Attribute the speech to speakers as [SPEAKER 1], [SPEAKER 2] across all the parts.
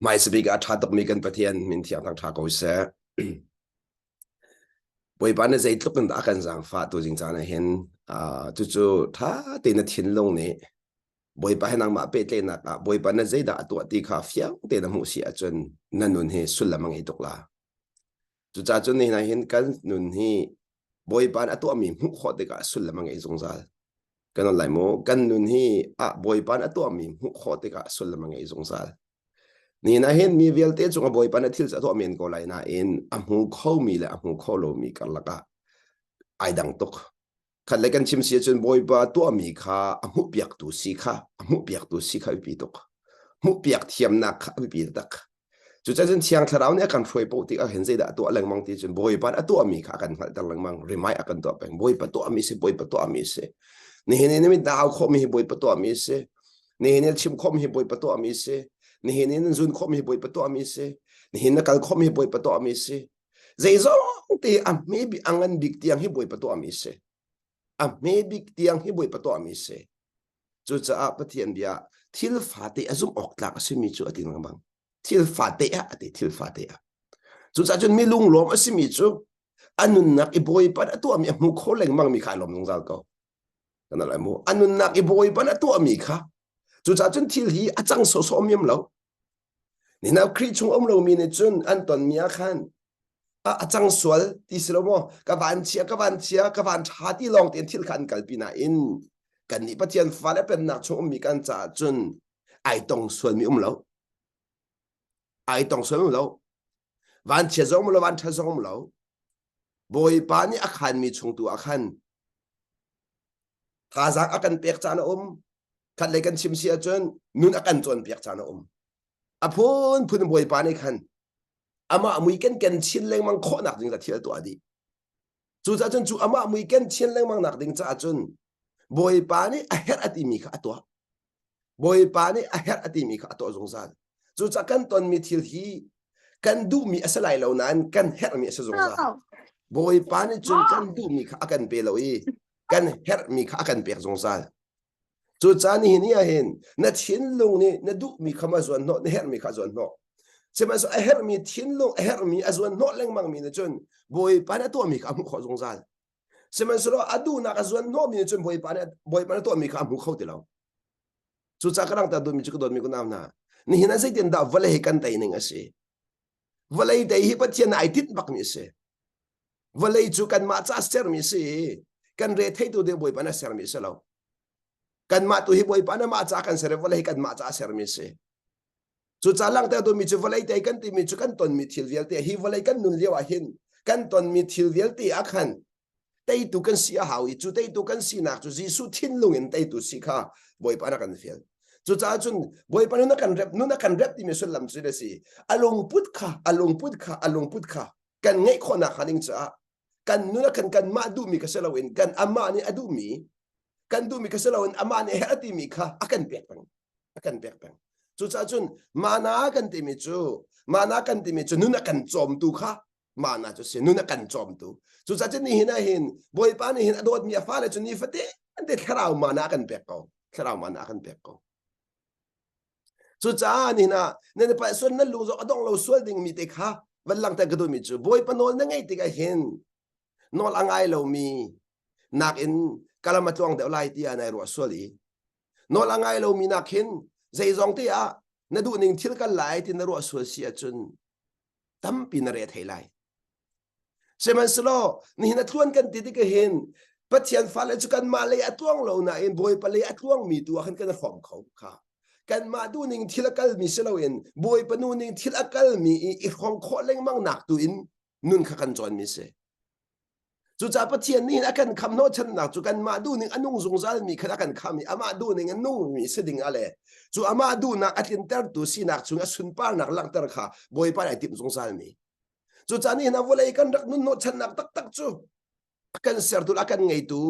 [SPEAKER 1] Hmaisabik ah a ṭha tukmi kan Pathian min thiang thang ṭha ko seh. Bawipa na zeitluk in dah a kan zaangfah tu zing caan ah hin uh, cucu ṭha tein na thinlung nih Bawipa he nangmah pehtlaihnak ah Bawipa na zeidah a tuah ti kha fiang tein na hmuh si ahcun na nun hi sullam a ngei tuk la. Cucaah cun nihin ah hin kan nun hi Bawipa nih a tuahmi hmuh khawh tikah sullam a ngei zungzal. Kan on lai mu kan nun hi ah Bawipa nih a tuahmi hmuh khawh tikah sullam a ngei zungzal. Nihin ah hin mi vialte cung a Bawipa nih thil cu a tuah men ko lai nain a hmu khomi le a hmu kho lomi karlak ah ai dang tuk. Khat le kan chim si ahcun Bawipa tuahmi kha a hmuhpiaktu si kha a hmuhpiaktu si kha a biapi tuk. Hmuhpiak thiamnak kha a biapi tak. Cucaah cun Thiang Thlarau nih a kan hruai paoh tikah hin zeidah a tuah lengmang ti cun Bawipa nih a tuahmi kha a kan hngalhter lengmang. Rimai a kan tuah peng. Bawipa tuahmi si, Bawipa tuahmi si. Nihin i na mit na au khawhmi hi Bawipa tuahmi si. Nihin i na chim khawhmi hi Bawipa tuahmi si. Nihin i na zun khawhmi hi Bawipa tuahmi si. Nihin na kal khawhmi hi Bawipa tuahmi si. Zeizong te a hme bik a ngan bik tiang hi Bawipa tuahmi si. A hme bik tiang hi Bawipa tuahmi si. Cucaah Pathian bia thil fate a zumh awk tlak a simi cu a ti lengmang. Thil fate ah a ti thil fate ah. Cucaah cun mi lunglawm a simi cu a nunnak i Bawipa a tuahmi a hmu kho lengmang mi kha a lawm zungzal ko. Kan lai mu. A nunnak i Bawipa a tuahmi kha cucaah cun thil hi a cang sawhsawh miam lo. Nina Khrih chung um lomi nih cun an tonmi ah khan a cang sual ti si lo maw ka van chia ka van chia ka van ṭha ti lawng tein thil kha an kalpi nain kannih Pathian fale pennak chung ummi kan caah cun ai tong sualmi um lo ai tong sual um lo van chia zong um lo van ṭha zong um lo Bawipa nih a khanmi chung tu ah khan thazaang a kan pek caan a um khat lei kan chim si ahcun nun a kan cawnpiak caan a um a phunphun Bawipa nih khan amah mui kan ken chin lengmang khawhnak ding thil tuah dih cucaah cun cu amah mui ken chin lengmang nak ding caah cun bawipa nih a herh a timi kha a tuah bawipa nih a herh a timi kha a tuah zungzal cucaah kan tonmi thil hi kan duhmi a si lai lo nain kan herhmi a si zungzal bawipa nih cun kan duhmi kha a kan pe lo i kan herhmi kha a kan pek zungzal Cucaah nihin ni ah hin na thinlung nih na duhmi kha ma zuan hnawh, na herhmi kha zuan hnawh. Sihmanhsehlaw a herhmi thinlung, a herhmi a zuan hnawh lengmangmi nih cun Bawipa nih a tuahmi kha a hmuh khawh zungzal. Sihmanhsehlaw a duhnak a zuan hnawhmi nih cun Bawipa nih Bawipa nih a tuahmi kha a hmu kho ti lo. Cucaah ka langhter duhmi cu ka dawtmi ka nau hna, nihin ah zeitin dah vawlei hi kan tei ning a si. Vawlei tei hi Pathian ai tinh bakmi a si. Vawlei cu kanmah ca sermi a si i kan re theitu ding Bawipa nih a sermi a si lo. Kanmah tu hi Bawipa nih mah ca kan ser i vawlei hi kanmah ca a sermi a si. Cucaah langhter duhmi cu vawlei tei kan timi cu kan tonmi thil vialte hi vawlei kan nun lio ah hin kan tonmi thil vialte ah khan teitu kan si a hau i cu teitu kan sinak cu Jesuh thinlung in teitu si kha Bawipa nih a kan fial. Cucaah cun Bawipa nun a kan rep nun a kan rep timi sullam cu a si. A lungput kha a lungput kha a lungput kha kan ngeih khawhnak hnga ding caah kan nun ah khan kanmah duhmi kha si loin kan amah nih a duhmi kan duhmi kha si loin amah nih a herh timi kha a kan pek peng a kan pek peng cucaah cun mana kan timi cu mana kan timi cu nun a kan cawmtu kha mana cu si nun a kan cawmtu cucaah cun nihin ah hin bawipa nih hin a dawtmi a fale cu nifatin te thlarau mana a kan pek ko thlarau mana a kan pek ko Cucaah nihin ah nan i palh sual nan lung zong a dong lo sual dingmi te kha van langhter ka duhmi cu Bawipa nawl na ngeih tikah hin nawl a ngai lomi nakin kalam a tluang deuh lai tiah nai ruah sual i nawl a ngai lomi nak hin zeizong te ah na duhning thil kal lai ti na ruah sual si ahcun tampi na re thei lai. Sihmanhsehlaw nihin a tluan kan ti tikah hin Pathian fale cu kanmah lei a tluang lo nain Bawipa lei a tluangmi tu ah khan kan i hrawm kho kha. Kanmah duhning thil a kalmi si loin Bawipa nu ning thil a kalmi i i hrawm khawh lengmang nak tu in nun kha kan cawnmi si. Cucaah Pathian nih a kan kham hnawhchannak cu kanmah duhning a nung zungzalmi khan a kan kham i amah duhning a nungmi si ding ah le cu amah duhnak a tlintertu sinak chung a sunparnak langhter kha Bawipa nih ai timh zungzalmi. Cucaah nihin ah vawlei kan rak nun hnawhchannak taktak cu a kan sertu a kan ngeitu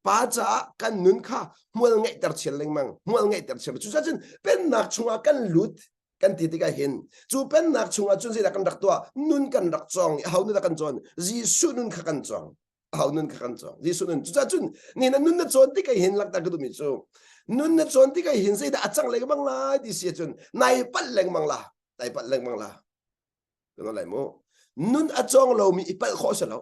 [SPEAKER 1] pa caah kan nun kha hmual ngeihter chin lengmang hmual ngeihter chin cucaah cun pennak chungah kan lut kan ti tikah hin cu pennak chungah cun zeidah kan rak tuah nun kan rak cawng i aho nun dah kan cawn Jesuh nun kha kan cawng aho nun kha kan cawng Jesuh nun cucaah cun ni na nun na cawn tikah hin lakter ka duhmi cu. Nun na cawn tikah hin zeidah a cang lengmang lai ti si ahcun nai palh lengmang la. Nai palh lengmang la. Kan lai mu. Nun a cawng lomi i palh khawh si lo.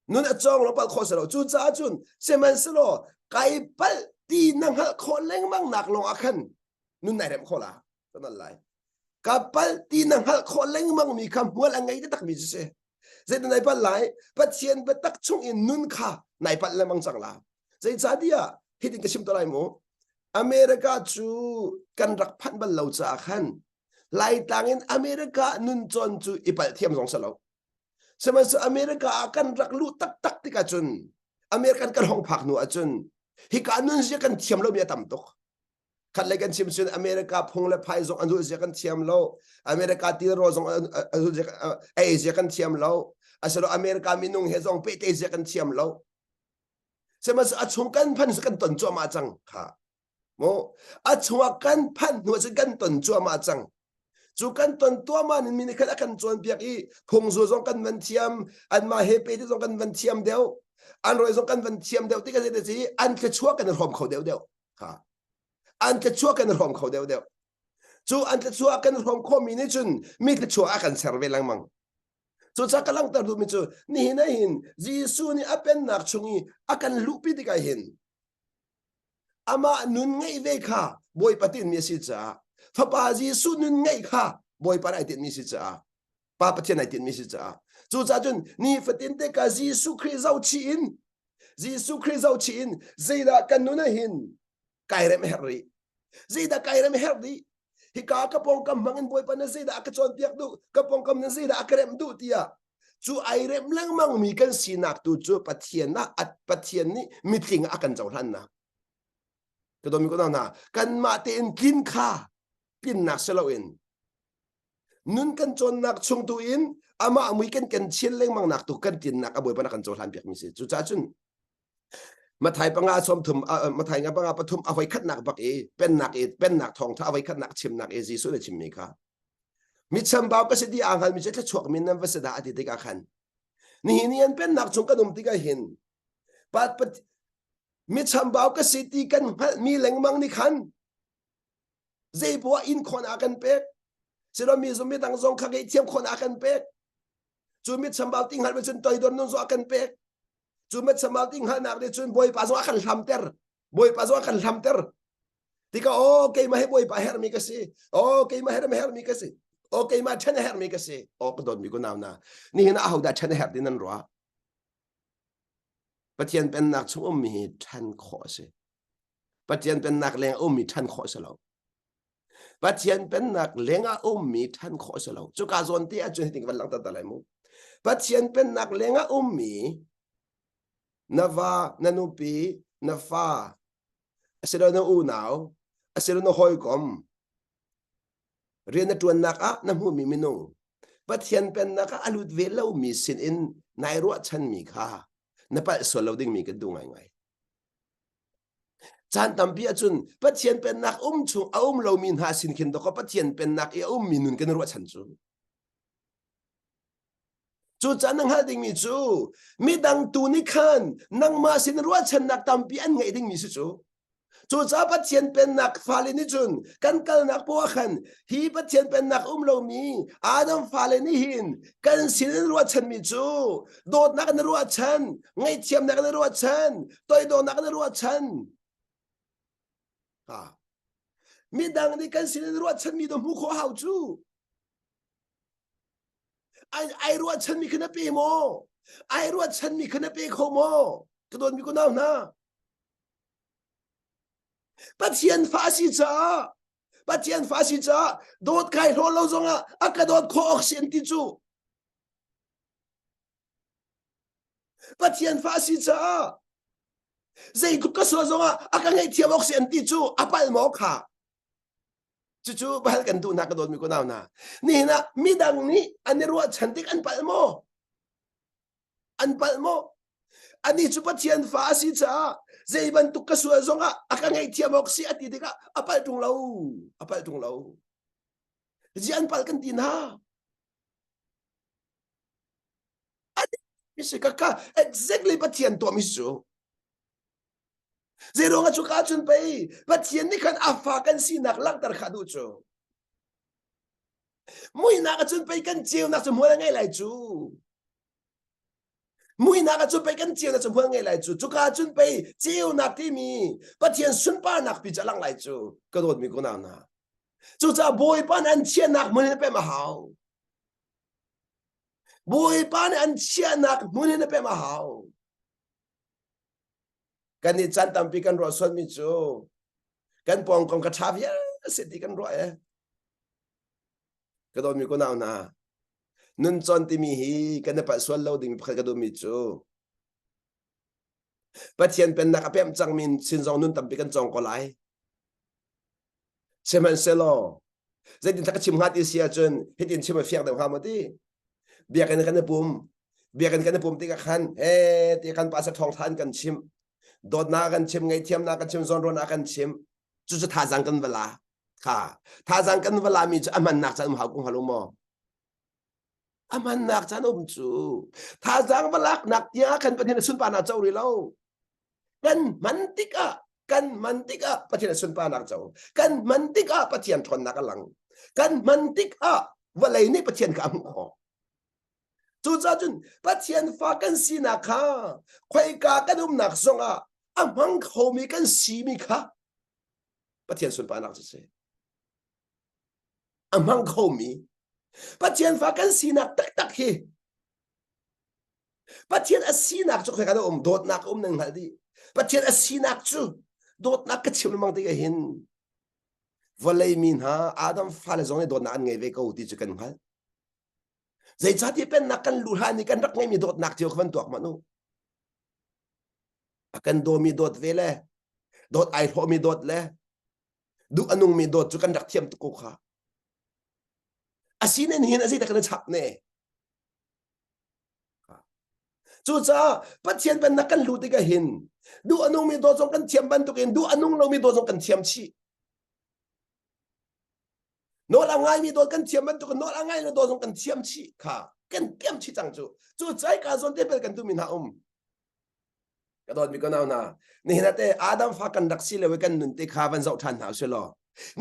[SPEAKER 1] Nun a cawng lo palh khawh si lo. Cucaah cun sihmanhsehlaw kai palh ti na hngalh khawh lengmang nak lawng ah khan nun nai remh khawh la. Kan lai. Ka palh ti na hngalh khawh lengmang mi kha hmual a ngei taktak mi cu si. Zeitin nai palh lai? Pathian biatak chung in nun kha nai palh lengmang cang la. Zeicahtiah hitin ka chim to lai mu. America cu kan rak phanh bal lo caah khan Laitlang in America nun cawn cu i palh thiam zong si lo. Sihmanhsehlaw America ah kan rak luh taktak tikah cun American kan hong phak hnu ahcun hika nunzia kan thiam lomi a tam tuk. Khat lei kan chim cun America phung le phai zong an zulh zia kan thiam lo. America tilrawl zong a zulh zia a ei zia kan thiam lo. Asilo America minung he zong pehtlaih zia kan thiam lo. Sihmanhsehlaw a chung kan phan kan ton cuahmah cang kha. Mu a chungah kan phanh hnu ahcun kan ton cuahmah cang. Cu kan ton tuahmah nin mi nih khan a kan cawnpiak i phungzul zong kan van thiam, anmah he pe zong kan van thiam deuh, an rawi zong kan van thiam deuh tikah zei ti an thluachuah kan i hrawm kho deuh deuh. Kha. An thluachuah kan i hrawm kho deuh deuh. Cu an thluachuah kan hrawm khawhmi nih cun mi thluachuah a kan ser ve lengmang. Cucaah ka langhter duhmi cu nihin ah hin Jesuh nih a pennak chung i a kan luhpi tikah hin amah nun ngeih ve kha Bawipa tinhmi a si caah Fapa Jesuh nun ngeih kha Bawipa nih ai tinhmi a si caah Pa Pathian ai tinhmi a si caah cucaah cun nifatin te ka Jesuh Khrih zohchih in Jesuh Khrih zohchih in zeidah kan nun ah hin kai rem herh rih zeidah kai rem herh rih hika ka pawngkam hmang in Bawipa na zeidah a ka cawnpiak duh ka pawngkam na zeidah a ka remh duh tiah cu ai remh lengmang mi kan sinak tu cu Pathian ah Pathian nih mitling a kan cohlannak ka dawmi ko hna kanmah tein tlin kha tlinnak si loin nun kan cawnnak chung tu in amah mui kan kan chin lengmang nak tu kan tlinnak a Bawipa na kan cohlan piak mi si cucaah cun Mathai panga sawm thum Mathai nga panga pathum a voi khatnak bak i pennak i pennak thawngtha a voi khatnak chimnak i Jesuh nih chimmi kha mi chambau ka si ti aa hngalmi cu thluachuak min nan va si dah a ti tikah khan nihin ni an pennak chung kan um tikah hin mi chambau ka si ti kan hngalhmi lengmang nih khan zei poah in khon a kan pek silo mi zum mi dang zong kha ngaihthiam khon a kan pek cu mi chambau ti hngalh cun toidor nun zong a kan pek cu mi chambau ti hngalhnak nih cun bawipa zong a kan hlamter bawipa zong a kan hlamter tikah aw keimah hi bawipa herhmi ka si aw keimah herh herhmi ka si aw keimah ṭhen a herhmi ka si aw ka dawtmi ku nau na nihin ah ahodah ṭhen a herh ti nan ruah Pathian pennak chung ummi hi ṭhen khawh a si Pathian pennak leng ummi ṭhen khawh a si lo Pathian pennak leng ah ummi ṭhen khawh a si lo cuka zawn te ahcun hitin van langhter ta lai mu Pathian pennak leng ah ummi na va na nupi na fa asilo na unau asilo na hawikom rian na ṭuannak ah na hmuhmi minung Pathian pennak ah a lut ve lomi sin in nai ruahchanmi kha na palh sual lo dingmi kan duh ngaingai. Caan tampi ahcun Pathian pennak um chung a um lomi hna sin khin dawkaw Pathian pennak i a ummi nun kan ruahchan cu. Cucaah na hngalh dingmi cu midang tu nih khan nangmah sin ruahchannak tampi an ngeih dingmi si cu. Cucaah Pathian pennak fale nih cun kan kalnak poah khan hi Pathian pennak um lomi Adam fale nih hin kan sin in ruahchanmi cu dawtnak in ruahchan, ngaihthiamnak in ruahchan, toidornak in ruahchan. Ha. Midang nih kan sin in ruahchanmi do hmuh khawh hau cu. Ai ai ruahchanmi kha na pe maw? Ai ruahchanmi kha na pe kho maw? Ka dawtmi ko nau hna. Pathian fa si caah Pathian fa si caah dawt kai hlaw lo zongah a ka dawt khawh awk si an ti cu. Pathian fa si caah zeitluk ka sual zongah a ka ngaihthiam awk si an ti cu a palh maw kha? Cucu bahal kan duhnak ka dawtmi ko nau na. Nihin ah midang nih an i ruahchan tik an palh maw? An palh maw? Ani cu Pathian fa a si caah zei bantuk ka sual zongah a ka ngaihthiam awk si a ti tikah a palh ṭung lo. A palh ṭung lo. Zi an palh kan ti hna. Si ka ka exactly Pathian tuahmi cu. Zeiruang ah cuka cun pei Pathian nih khan a fa kan sinak langhter kha duh cu. Muihnak ah cun pei kan ceunak cu hmual a ngei lai cu. Muihnak ah cun pei kan ceunak cu hmual ngei lai cu. Cuka cun pei ceunak timi Pathian sunparnak pi cu a lang lai cu. Ka dawtmi ko nau hna. Cucaah Bawipa nih an chiahnak hmun in pem a hau. Bawipa nih an chiahnak hmun in pem a hau. Kan nih caan tampi kan ruah sualmi cu kan pawngkam ka ṭha vial si ti kan ruah e. Ka dawtmi ko nau hna, nun cawn timi hi kan i palh sual lo ding pakhat ka duhmi cu Pathian pennak a pemh cangmi sin zong nun tampi kan cawng ko lai. Sihmanhsehlaw zeitin ka chim hnga ti si ahcun hitin chim a fiang deuh hnga maw ti? Biakinn kan i pum. Biakinn kan i pum tikah khan he ti kan pa sa thawngtha an kan chimh. Dawtnak kan chim, ngaihthiamnak kan chim, zawnruahnak kan chim. Cucu thazaang kan va la. Kha thazaang kan va lami cu a hmannak caan um hau ko hnga lo maw? A hmannak caan um cu. Thazaang va laknak tiang khan Pathian a sunparnak co rih lo. Kan hman tikah kan hman tikah Pathian a sunparnak co. Kan hman tikah Pathian ṭhawnnak a lang. Kan hman tikah vawlei nih Pathian kha a hmuh khawh. Cucaah cun Pathian fa kan sinak kha khoika kan umnak zongah a hmang khomi kan simi kha Pathian sunparnak cu si. A hmang khomi Pathian fa kan sinak taktak hi Pathian a sinak cu khoika dah um dawtnak um nan hngalh dih. Pathian a sinak cu dawtnak ka chim lengmang tikah hin vawlei mi hna Adam fale zong nih dawtnak an ngei ve ko ti cu kan hngalh. Zeicahtiah pennak kan luh hlan i kan rak ngeimi dawtnak cio kha van tuak hmanh u. A kan dawmi dawt ve le dawt ai hlawhmi dawt le duh a nungmi dawt cu kan rak thiam tuk ko kha. Asinain hin a zeidah kan i chap ne? Cucaah Pathian pennak kan luh tikah hin duh a nungmi dawt zong kan thiam bantukin duh a nung lomi dawt zong kan thiam chih. Nawl a ngaimi dawt kan thiam bantuk nawl a ngai lo dawt zong kan thiam chih kha kan thiam chih cang cu. Cu cai ka zawn te bel kan duhmi hna um. Ka dawtmi ka nau hna, nihin ah te Adam fa kan rak si lo i kan nun te kha van zoh ṭhan hna usih law.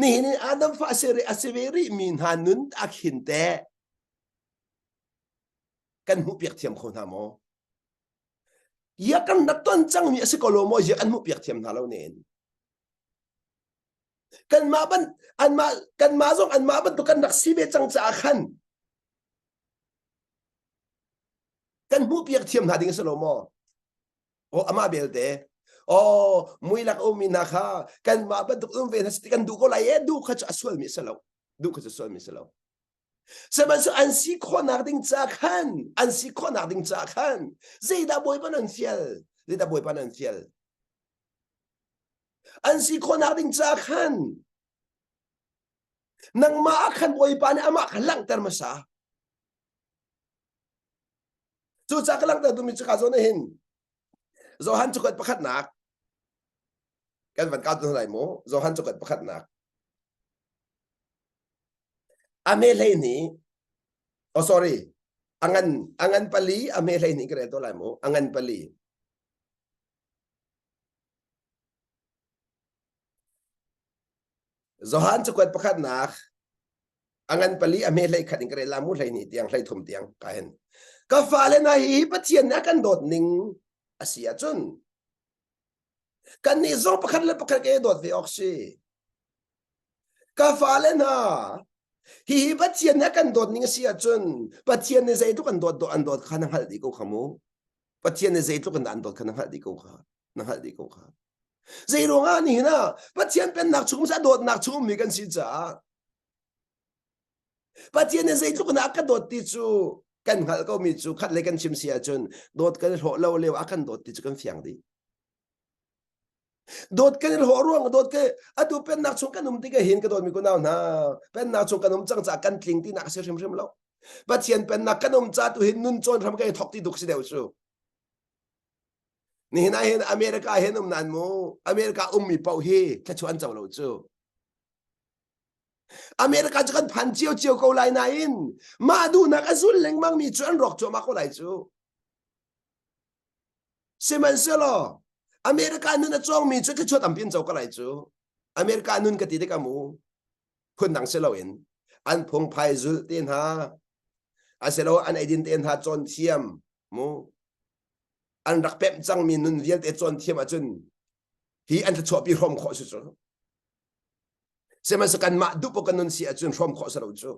[SPEAKER 1] Nihin in Adam fa a si rih a si ve rih mi hna nun a khin te kan hmuh piak thiam kho hna maw? Ia kan rak ton cangmi a si ko lo maw? Ia an hmuh piak thiam hna lo nen. Kanmah ban anmah kanmah zong anmah bantuk kan rak si ve cang caah khan kan hmuh piak thiam hna ding a si lo maw? Oh amah belte oh mui lak ummi hna kha kanmah bantuk um ve hna si kan duh ko lai e duh kha cu a sualmi a si lo duh kha cu a sualmi a si lo sihmanhsehlaw an si khawhnak ding ca khan an si khawhnak ding ca khan zeidah bawipa nan fial zeidah bawipa nan fial An si khawhnak ding ca khan nangmah ah khan Bawipa nih amah kha langhter hmasa. Cucaah ka langhter duhmi cu ka zawn ah hin Johan cakuat pakhatnak kan van kau tu lai mu Johan cakuat pakhatnak a me hlei ni oh sorry angan angan pali a me hlei ni ka rel to lai mu angan pali Johan cakuat pakhatnak a ngan pali a hme hlei khat in ka rel la mu hlei ni tiang hlei thum tiang ka hen ka fale na hi Pathian nih a kan dawt ning a si ahcun kannih zong pakhat le pakhat ke dawt ve awk si ka fale hna hihi Pathian nih a kan dawt ning a si ahcun Pathian nih zeitluk an dawt an dawt kha na hngalh dih ko kha mu Pathian nih zeitluk in dah an dawt kha na hngalh dih ko kha na hngalh dih ko kha zei ruangah nihin ah Pathian pennak chung a dawtnak chung ummi kan si caah Pathian nih zeitluk in a ka dawt ti cu kan hngalh ko mi cu khat le kan chim si ahcun dawt kan hlawh lo lio a kan dawt ti cu kan fiang dih dawt kan hlawh ruang dawt ke atu pennak chung kan um tikah hin ka dawt mi kunau hna pennak chung kan um cang caah kan tling ti nak si hrimhrim lo Pathian pennak kan um ca tu hin nun cawn hram kai thok ti duk si deuh cu nihin ah hin America hin um nan mu America ummi paoh hi thluachuah an co lo cu America cu kan phan cio cio ko lai nain mah duhnak a zul lengmang mi cu an rawk cuahmah ko lai cu Sihmanhsehlaw. America nun a cawngmi cu thluachuah tampi an co ko lai cu. America nun ka ti tikah mu phundang si loin an phungphai zulh te hna asilo an eidin te hna cawn thiam mu an rak pemh cangmi nun vialte cawn thiam ahcun hi an thluachuah pi hrawm khawh si cu. Sihmanhsehlaw kanmah duh paoh kan nun si ahcun hrawm khawh si lo cu.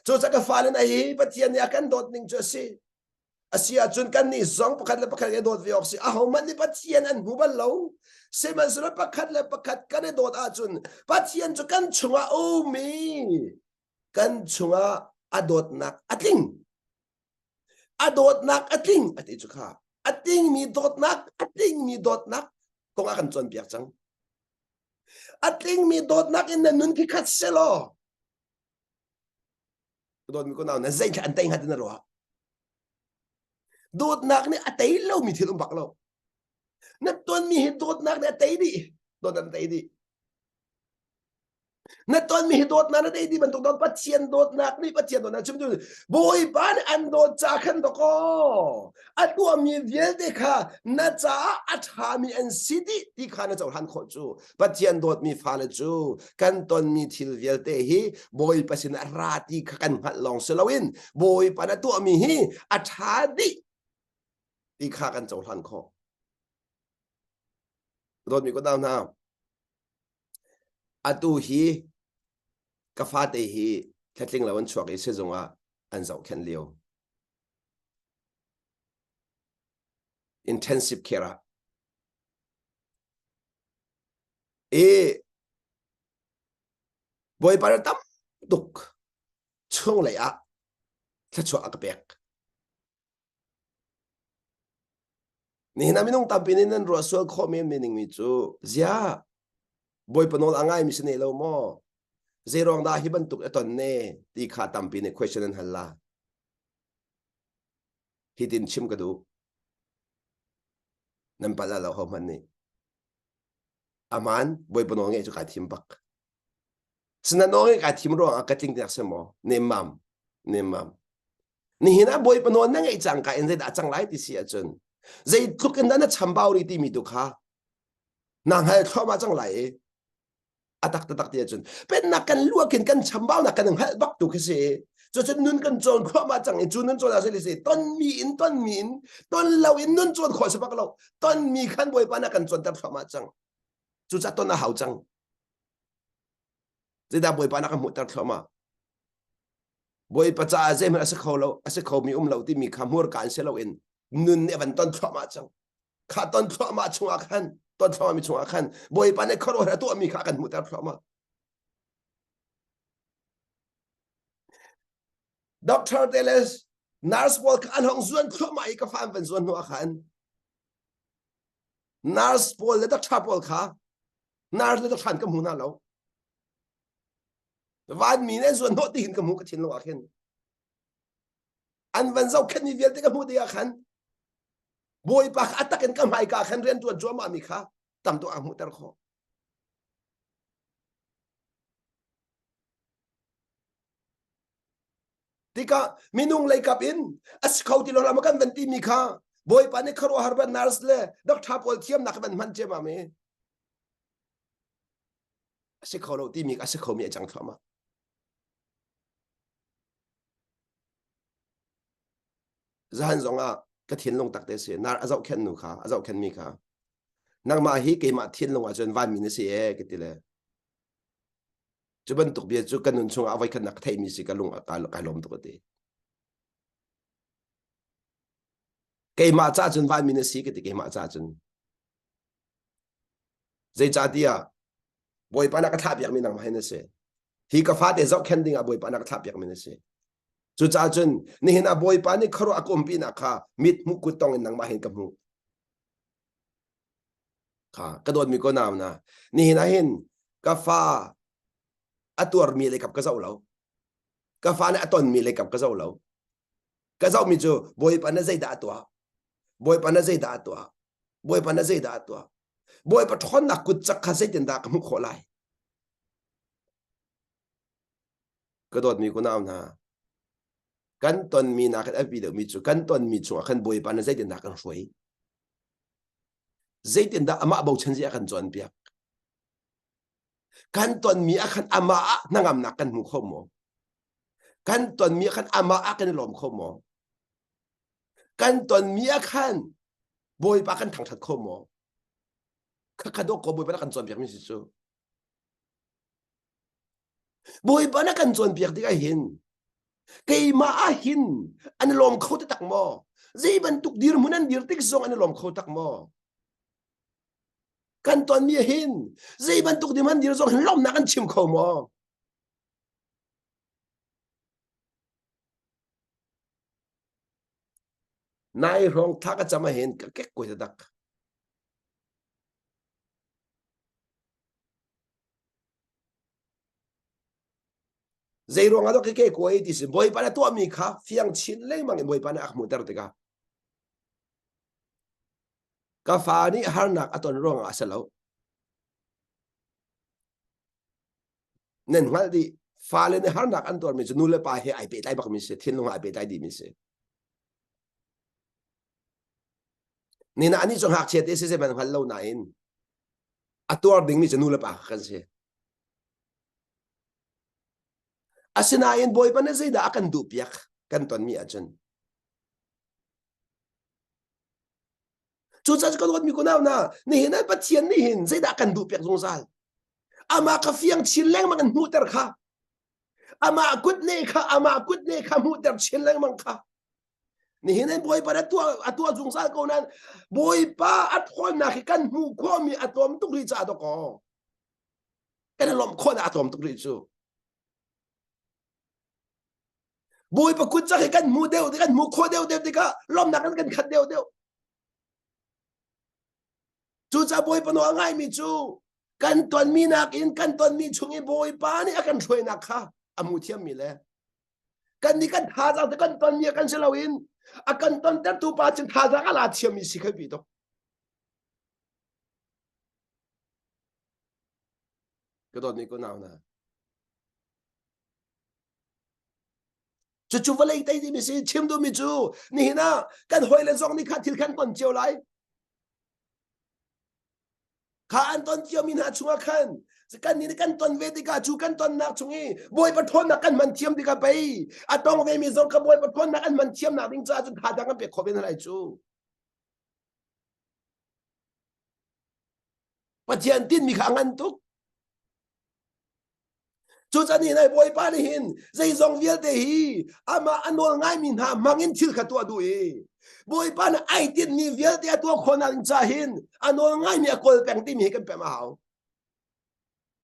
[SPEAKER 1] Cucaah ka fale na hi Pathian nih a kan dawt ning cu a si. A si ahcun kannih zong pakhat le pakhat kan i dawt ve awk si. Ahohmanh nih Pathian an hmu bal lo. Sihmanhsehlaw pakhat le pakhat kan i dawt ahcun Pathian cu kan chungah a um i kan chungah a dawtnak a tling. A dawtnak a tling a ti cu kha. A tlingmi dawtnak, a tlingmi dawtnak kong a kan cawnpiak cang. A tlingmi dawtnak in na nun khi khat selaw dawtmi ko nau na zeithla an tei hnga ti na ruah. Dawtnak nih a tei lomi thil um bak lo. Na tonmi hi dawtnak nih a tei dih. Dawtnak a tei dih. Na tonmi hi dawtnak na tei dih bantuk dawt Pathian dawtnak nih Pathian dawtnak chim tu Bawipa nih an dawt ca khan dawkaw a tuahmi vialte kha na caah a ṭhami an si dih ti kha na cohlan khawh cu Pathian dawtmi fale cu kan tonmi thil vialte hi Bawipa sin a ra ti kha kan hngalh lawng si loin Bawipa na tuahmi hi a ṭha dih ti kha kan cohlan khawh. Dawtmi ko hna, atu hi ka fate hi thlatling lo an chuak i sizung ah an zohkhenh lio. Intensive care ah. I Bawipa na tam tuk chunglei ah thluachuah a ka pek. Nihin ah minung tampi nih nan ruah sual khawh men mi ningmi cu ziah Bawipa nawl a ngaimi si ne lo maw? Zeiruang dah hi bantuk a ton ne ti kha tampi nih question an hal la. Hitin chim ka duh. Nan palh lo ho hmanh nih. Aman Bawipa nawl ngeih cu kai thim bak. Sinain nawl ngeih kai thim ruangah ka tling tinak si maw? Nemmam. Nemmam. Nihin ah Bawipa nawl na ngeih cangka in zeidah a cang lai ti si ahcun zeitluk in dah na chambau rih timi tu kha na hngal thluahmah cang lai i a tak taktak ti ahcun pennak kan luakin kan chambaunak kan hngalh bak tu khi si cucun nun kan cawn thluahmah cang i cu nun cawn ah si tonmi in tonmi in ton lo in nun cawn khawh si bak lo tonmi khan Bawipa na kan cawnter thluahmah cang cucah ton a hau cang zeidah Bawipa na kan hmuhter thluahmah Bawipa caah zeihmanh a si kho lo a si khomi um lo timi kha hmurka in si loin nun nih a van ton thluahmah cang kha ton thluahmah chungah khan ton thluahmah mi chungah khan Bawipa nih khuaruahhar a tuahmi kha a kan hmuhter thluahmah Doctor te le nurse pawl kha an hong zuan thluahmah i ka fa an van zuan hnu ah khan nurse pawl le doctor pawl kha nurse le doctor an ka hmu hna lo Vanmi nih an zuan hnawh ti hin ka hmuh ka thinlung ah khin. An van zohkhenhmi vialte ka hmuh tikah khan Bawipa kha a tak in ka hmaika khan rian ṭuan cuahmah mi kha tam tuk a hmuhter khawh. Tikah minung leikap in a si kho ti lo lam kan van timi kha Bawipa nih khuaruahhar ban nurse le doctor pawl thiamnak van hman ciammam i a si kho lo timi a si khomi a cang thluahmah. Zahan zong ah ka thinlung tak te si nar a zohkhenh nu kha a zohkhenh mi kha nangmah hi keimah thinlung ah cun vanmi na si ee ka ti le cu bantuk bia cu ka nun chungah a voikhatnak ka theihmi si ka lung kai lawm tuk a ti keimah ca cun vanmi na si ka ti keimah ca cun Zeicahtiah Bawipa na ka thlahpiakmi nangmah hi na si. Hi ka fate zohkhenh dingah Bawipa na ka thlahpiakmi na si. Cucaah cun nihin ah Bawipa nih khuaruah a ka umpinak kha mit hmuh kut tong in nangmah hin ka hmuh. Kha ka dawtmi ko nau na nihin ah hin ka fa a tuarmi leikap ka zoh lo. Ka fa nih a tonmi leikap ka zoh lo. Ka zohmi cu Bawipa na zeidah a tuah? Bawipa na zeidah a tuah? Bawipa na zeidah a tuah? Bawipa ṭhawnnak kut cak kha zeitindah ka hmuh khawh lai? Ka dawtmi kunau hna, kan tonmi nakin a biapi deuhmi cu kan tonmi chungah khan Bawipa na zeitindah kan hruai? Zeitindah amah bochan zia kan cawnpiak? Kan tonmi ah khan amah ah hnangamnak kan hmu kho maw? Kan tonmi ah khan amah ah kan i lawm kho maw? Kan tonmi ah khan Bawipa kan thangṭhat kho maw? Khakha dawk ko Bawipa na kan cawnpiakmi si cu. Bawipa na kan cawnpiak tikah hin keimah ah hin an i lawm kho taktak maw? Zei bantuk dirhmun an dir tik zong an i lawm kho tak maw? Kan tonmi hin zei bantuk dirhmun an dir zong hin lawmnak an chim kho maw? Nai hrawng thla ka cam ah hin ka kek kuai taktak. Zei ruang ah dah ke kuai ti si Bawipa na tuahmi kha fiang chin lengmang in Bawipa nih a hmuhter tikah ka fa nih harnak a ton ruangah a si lo. Nan hngalh dih fale nih harnak an tuarmi cu nu le pa he ai pehtlai bakmi si thinlung ai pehtlai dihmi si. Nina anih cu ngakchia te si zeihmanh hngal lo nain a tuar dingmi cu nu le pa kan si. Asinain Bawipa nih zeidah a kan duhpiak kan tonmi ahcun. Cucaah kan ruatmi kunau na nihin ah Pathian nih hin zeidah a kan duhpiak zungzal. Amah kha fiang chin lengmang in hmuhter kha. Amah kut ne kha amah kut ne kha hmuhter chin lengmang kha. Nihin ah Bawipa a tuah a tuah zungzal ko nain Bawipa a ṭhawnnak hi kan hmuh khawhmi a tlawm tuk rih caah dawkaw kan i lawmh khawhnak a tlawm tuk rih cu. Bawipa kut cak hi kan hmuh deuh kan hmuh khawh deuh deuh tikah lawmhnak in kan khat deuh deuh. Cucaah Bawipa nawl a ngaimi cu kan tonmi nakin kan tonmi chung i Bawipa nih a kan hruainak kha a hmu thiammi le kan nih kan thazaang te kan tonmi kan si loin a kan tontertu pa cun thazaang a la thiammi si kha bi tuk. Ka dawtmi ko nau na. Cucu vawlei tei timi si chim duhmi cu nihin ah kan hawile zong nih kha thil khan ton cio lai. Kha an ton ciomi hna chungah khan kan nih kan ton ve tikah cu kan tonnak chung i Bawipa ṭhawnnak kan hman thiam tikah pei a tong vemi zong kha Bawipa ṭhawnnak an hman thiamnak ding caah cun thazaang kan pek khawh ve hna lai cu. Pathian tinmi kha a ngan tuk. Cucaah ni nai Bawipa nih hin zeizong vialte hi amah a nawl ngaimi hna hmang in thil kha tuah duh i Bawipa nih ai tinhmi vialte a tuah khawhnak ding ca hin a nawl ngaimi a kawl peng timi hi kan pem a hau.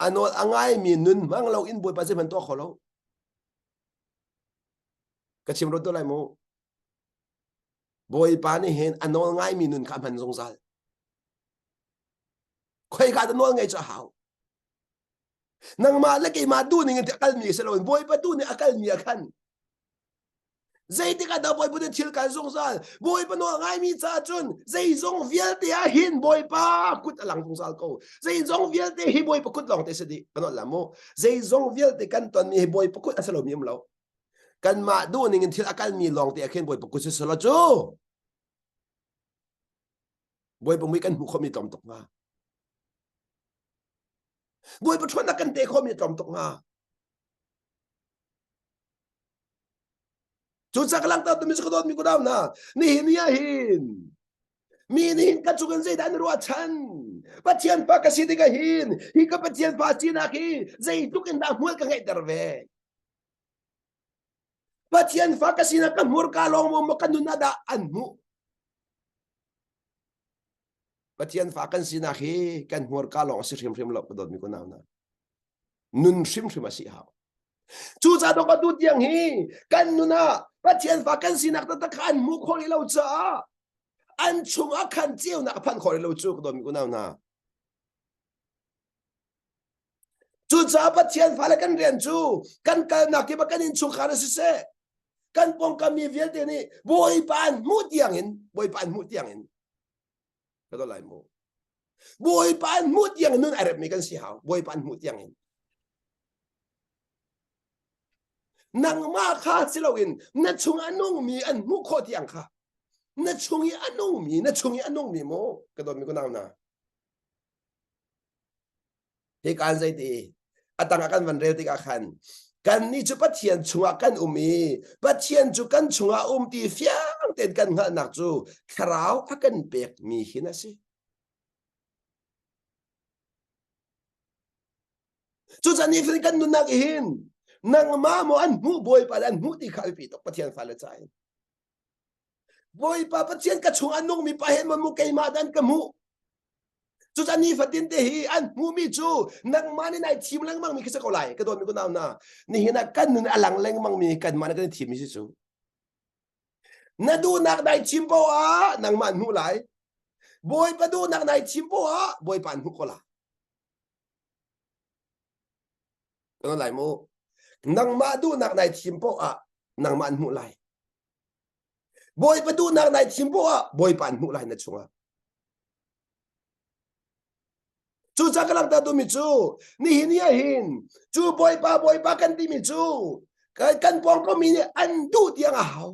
[SPEAKER 1] A nawl a ngaimi nun hmang lo in Bawipa zeihmanh tuah kho lo. Ka chim rot lai mu. Bawipa nih hin a nawl ngaimi nun kha a hman zungzal. Khoika dah nawl ngei cu a hau. Nangmah le keimah duhning in a kalmi si loin Bawipa tu nih a kalmi a khan. Zeitik ah dah Bawipa nih thil kal zungzal? Bawipa nawl ngaimi caah cun zeizong vialte ah hin Bawipa kut a lang zungzal ko. Zeizong vialte hi Bawipa kut lawng te si dih. Kan la mu. Zeizong vialte kan tonmi hi Bawipa kut a si lomi um lo. Kanmah duhning in thil a kalmi lawng te ah khin Bawipa kut si selaw cu Bawipa mui kan hmuh khomi tlawm tuk hnga. Bawipa ṭhawnnak kan te khomi tlawm tuk hnga. Cucaah ka langhter tumi cu ka dawtmi ku dau hna nihin ni ah hin mi nih hin ka cung in zeidah an ruahchan Pathian pa ka si tikah hin hi ka Pathian pa sinak hi zeitluk in dah hmual ka ngeihter ve Pathian fa ka sinak ka hmurka lawng maw ka nun ah dah an hmuh Pathian fa kan sinak hi kan hmurka lawng a si hrimhrim lo ka dawtmi kunau hna. Nun hrimhrim a si hau. Cucaah dawk atu tiang hi kan nun ah Pathian fa kan sinak taktak kha an hmuh khawh rih lo caah an chungah khan ceunak a phanh khawh rih lo cu ka dawtmi unau hna. Cucaah Pathian fale kan rian cu kan kalnak kip ah kan innchungkhar ah siseh kan pawngkam mi vialte nih Bawipa an hmuh tiang in Bawipa an hmuh tiang in ka dawt lai mu Bawipa an hmuh tiang in nun ai remmi kan si hau Bawipa an hmuh tiang in nangmah kha si loin na chung a nungmi an hmuh khawh tiang kha. Na chung i a nungmi, na chung i a nungmi mu, ka dawtmi ka nau na. Hi kaan zeiti a tangah kan van rel tikah khan kannih cu Pathian chungah kan um i Pathian cu kan chungah um ti fiang tein kan hngalhnak cu thlarau a kan pekmi hin a si. Cucaah nifatin kan nunnak hin nangmah maw an hmuh Bawipa le an hmuh ti kha a biapi tuk Pathian fale ca in. Bawipa Pathian ka chung a nungmi pa he maw keimah dan ka hmuh. Cucaah nifatin te hi an hmuhmi cu nangmah nih nai thim lengmang mi khi si ko lai. Ka dawtmi kunau hna, nihin ah kan nun a lang lengmang mi kanmah nih kan i thimmi si cu. Na duhnak nai thim poah ah nangmah an hmuh lai. Bawipa duhnak nai thim poah ah Bawipa an hmuh ko lai. Kan lai mu. Nangmah duhnak nai thim poah ah nangmah an hmuh lai. Bawipa duhnak nai thim poah ah Bawipa an hmuh lai na chungah. Cucaah ka langhter duhmi cu nihin ni ah hin cu Bawipa Bawipa kan timi cu kan pawngkam mi nih an duh tiang a hau.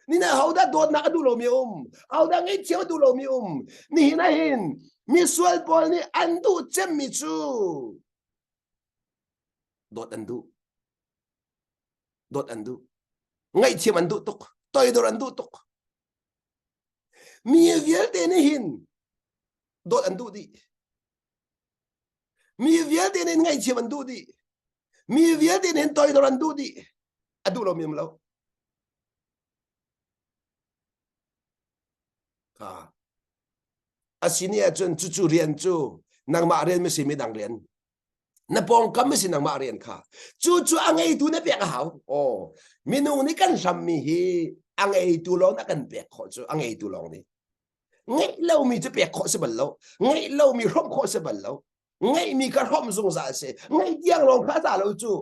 [SPEAKER 1] Nihin ah hodah dawtnak a duh lomi a um, hodah ngaihthiam a duh lomi a um. Nihin ah hin misual pawl nih an duh cemmi cu dawt an duh. Dawt an duh. Ngaihthiam an duh tuk. Toidor an duh tuk. Mi vialte nih hin dawt an duh dih. Mi vialte nih ngaihthiam an duh dih. Mi vialte nih hin toidor an duh dih. A duh lomi um lo. Kha. A si ni ahcun cucu rian cu nangmah rian ma si midang rian. Na pawngkam ma si nangmah rian kha. Cu cu a ngeitu na pek a hau. Aw. Minung nih kan hlammi hi a ngeitu lawng na kan pek khawh cu a ngeitu lawng nih. Ngeih lomi cu pek khawh si bal lo. Ngeih lomi hrawmh khawh si bal lo. Ngeihmi kha hrawmh zungzal si. Ngeih tiang lawng kha za lo cu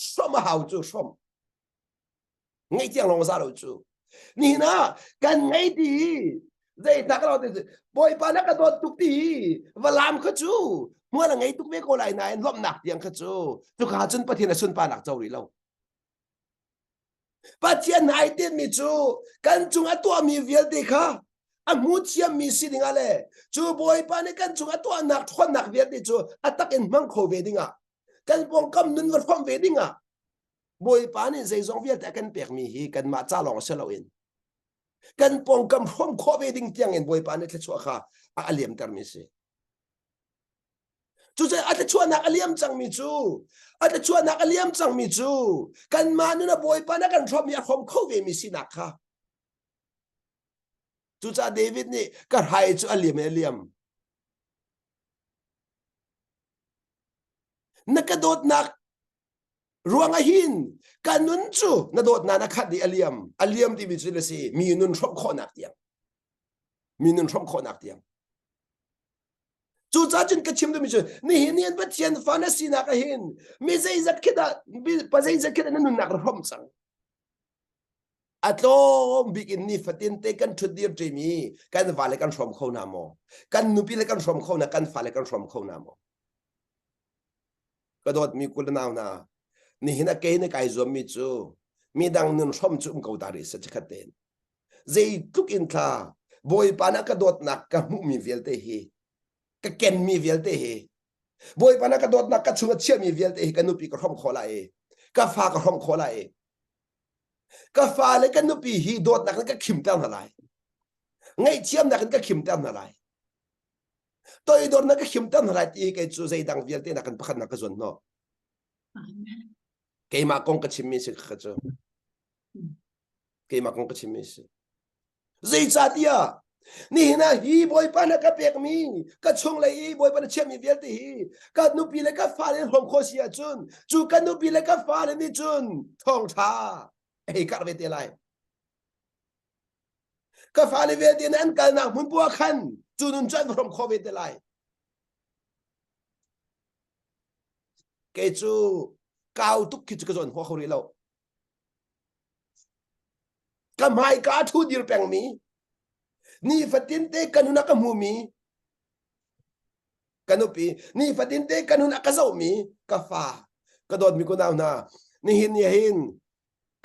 [SPEAKER 1] hrawmh a hau cu hrawmh. Ngeih tiang lawng za lo cu. Nihin ah kan ngei ti zeitak lo ti Bawipa na ka dawt tuk ti valam kha cu hmual a ngei tuk ve ko lai nain lawmhnak tiang kha cu cuka cun Pathian a sunparnak co rih lo. Pathian ai tinhmi cu kan cung a tuahmi vialte kha a hmu thiammi si dingah le cu Bawipa nih kan cung a tuahnak ṭhawnnak vialte cu a tak in hmang kho ve dingah kan pawngkam nun va hrawm ve dingah Bawipa nih zeizong vialte a kan pekmi hi kanmah ca lawng si loin kan pawngkam hrawm khawh ve ding tiangin Bawipa nih thluachuah kha a liamtermi si. Cucu a thluachuahnak a liam cangmi cu a thluachuahnak a liam cangmi cu kanmah nun a Bawipa na kan hrawmmi a hrawm kho vemi sinak kha. Cucaah David nih ka hrai cu a liam i a liam. Na ka dawtnak ruangah hin ka nun cu na dawtnak na khat i a liam. A liam timi cu na si mi nun hrawmh khawhnak tiang. Mi nun hrawmh khawhnak tiang. Cucaah cun ka chim duhmi cu nihin ni an Pathian fa na sinak ah hin mi zeizat khi dah pa zeizat khi dah na nunnak na hrawmh cang. A tlawm bik in nifatin te kan ṭhut dir ṭimi kan vale kan hrawm kho hna maw? Kan nupi le kan hrawm kho hna, kan fale kan hrawm kho hna maw? Ka dawtmi kul nau hna, nihin a ke na kai zuammi cu midang nun hrawm cu um ko ta rih seh chikkhat tein. Zeitluk in thla Bawipa na ka dawtnak ka hmuhmi vialte hi ka kenmi vialte hi Bawipa na ka dawtnak ka chung a chiahmi vialte hi ka nupi ka hrawm khawh lai i ka fa ka hrawm khawh lai i ka fa le ka nupi hi dawtnak in ka khimter hna lai ngaihthiamnak in ka khimter hna lai toidornak ka khimter hna lai ti kei cu zeidang vialte nakin pakhatnak ka zuan hnawh keimah kong ka chimmi si kha cu Keimah kong ka chimmi a si. Zeicahtiah nihin ah hi Bawipa na ka pekmi ka chunglei i Bawipa na chiahmi vialte hi ka nupi le ka fale hrawm khawh si ahcun cu ka nupi le ka fale nih cun thawngṭha a hei karh ve te lai. Ka fale vialte nih an kalnak hmun poah khan cu nun cu an hrawm khawh ve te lai. Kei cu kau tuk khi cu ka zawn huah kho rih lo. Ka hmaika a ṭhu dir pengmi, nifatin te ka nun a ka hmumi, ka nupi, nifatin te ka nun a ka zohmi ka fa, ka dawtmi kunau hna, nihin ni hin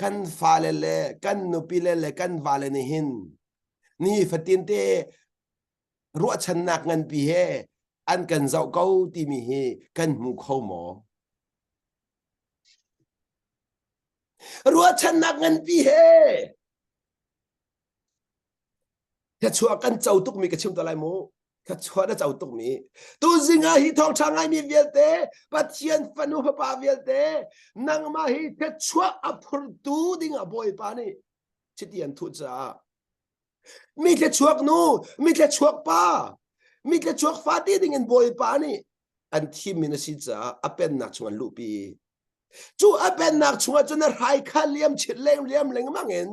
[SPEAKER 1] kan fale le kan nupi le le kan vale nih hin. Ni fatin te ruahchannak nganpi he an kan zoh ko timi hi kan hmu kho maw? Ruahchannak nganpi he Thluachuah kan co tukmi ka chim te lai mu. Thluachuah na co tukmi. Tuzing ah hi thawngṭha ngaimi vialte, Pathian fanu fapa vialte, nangmah hi thluachuah a phurtu dingah Bawipa nih chiti an thuh caah mi thluachuak nu, mi thluachuak pa, mi thluachuak fa ti dingin Bawipa nih an thimmi na si caah a pennak chung an luhpi. Cu a pennak chungah cun na hrai kha liam chin leng liam lengmang in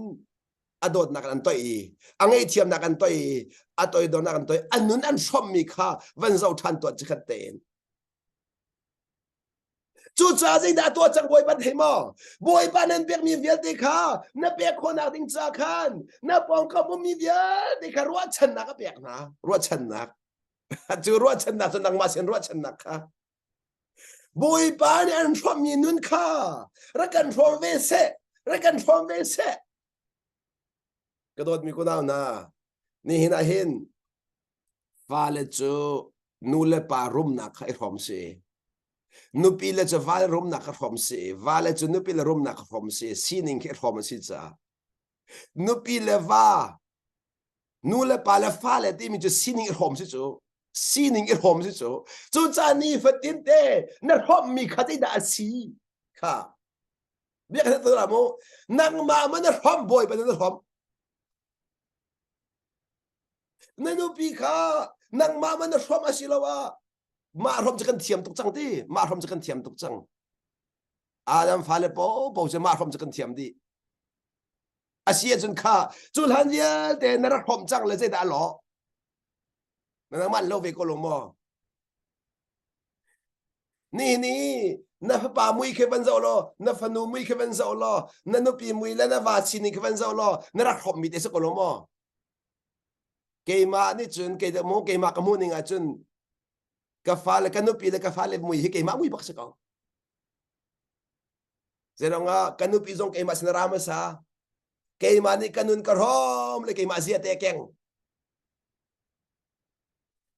[SPEAKER 1] a dawtnak an toih i a ngaihthiamnak an toih i a toidornak an toih a nun an hrawmmi kha van zoh ṭhan tuah cikhat tein Cucaah zeidah a tuah cang Bawipa thei maw? Bawipa nan pekmi vialte kha na pek khawhnak ding ca khan na pawngkam ummi vialte kha ruahchannak a pek hna. Ruahchannak. Cu ruahchannak cu nangmah sin ruahchannak kha. Bawipa nih an hrawmmi nun kha rak kan hrawm ve seh. Rak kan hrawm ve seh. Ka dawtmi kunau hna, nihin ah hin fale cu nu le pa rumnak kha i hrawm si. Nupi le cu val rumnak kha hrawm si. Vale cu nupi le rumnak kha hrawm si. Sining khi hrawm a si caah. Nupi le va, nu le pa le fale timi cu sining i hrawm si cu. Sining i hrawm si cu. Cucaah ni fatin te na hrawmmi kha zeidah a si kha Bia ka tu mu nangmah ma na hrom bawi pa na hrom na nupi kha nangmah ma na hrom a si lo ah mah hrom cu kan thiam tuk cang ti mah hrom cu kan thiam tuk cang Adam fale po po cu mah hrom cu kan thiam dih a si ahcun kha cu hlan vialte na rak hrom cang le zeidah a lawh na nangmah lo ve ko lo maw Nihin i na fapa mui khi van zoh law, na fanu mui khi van zoh law, na nupi mui le na va sining khi van zoh law, na rak hrawmmi te si ko lo maw? Keimah nih cun kei mu keimah ka hmuh ning ah cun ka fale ka nupi le ka fale mui hi keimah mui bak si ko. Zeirong ah ka nupi zong keimah sin ra hmasa. Keimah nih ka nun ka hrawm le keimah zia te keng.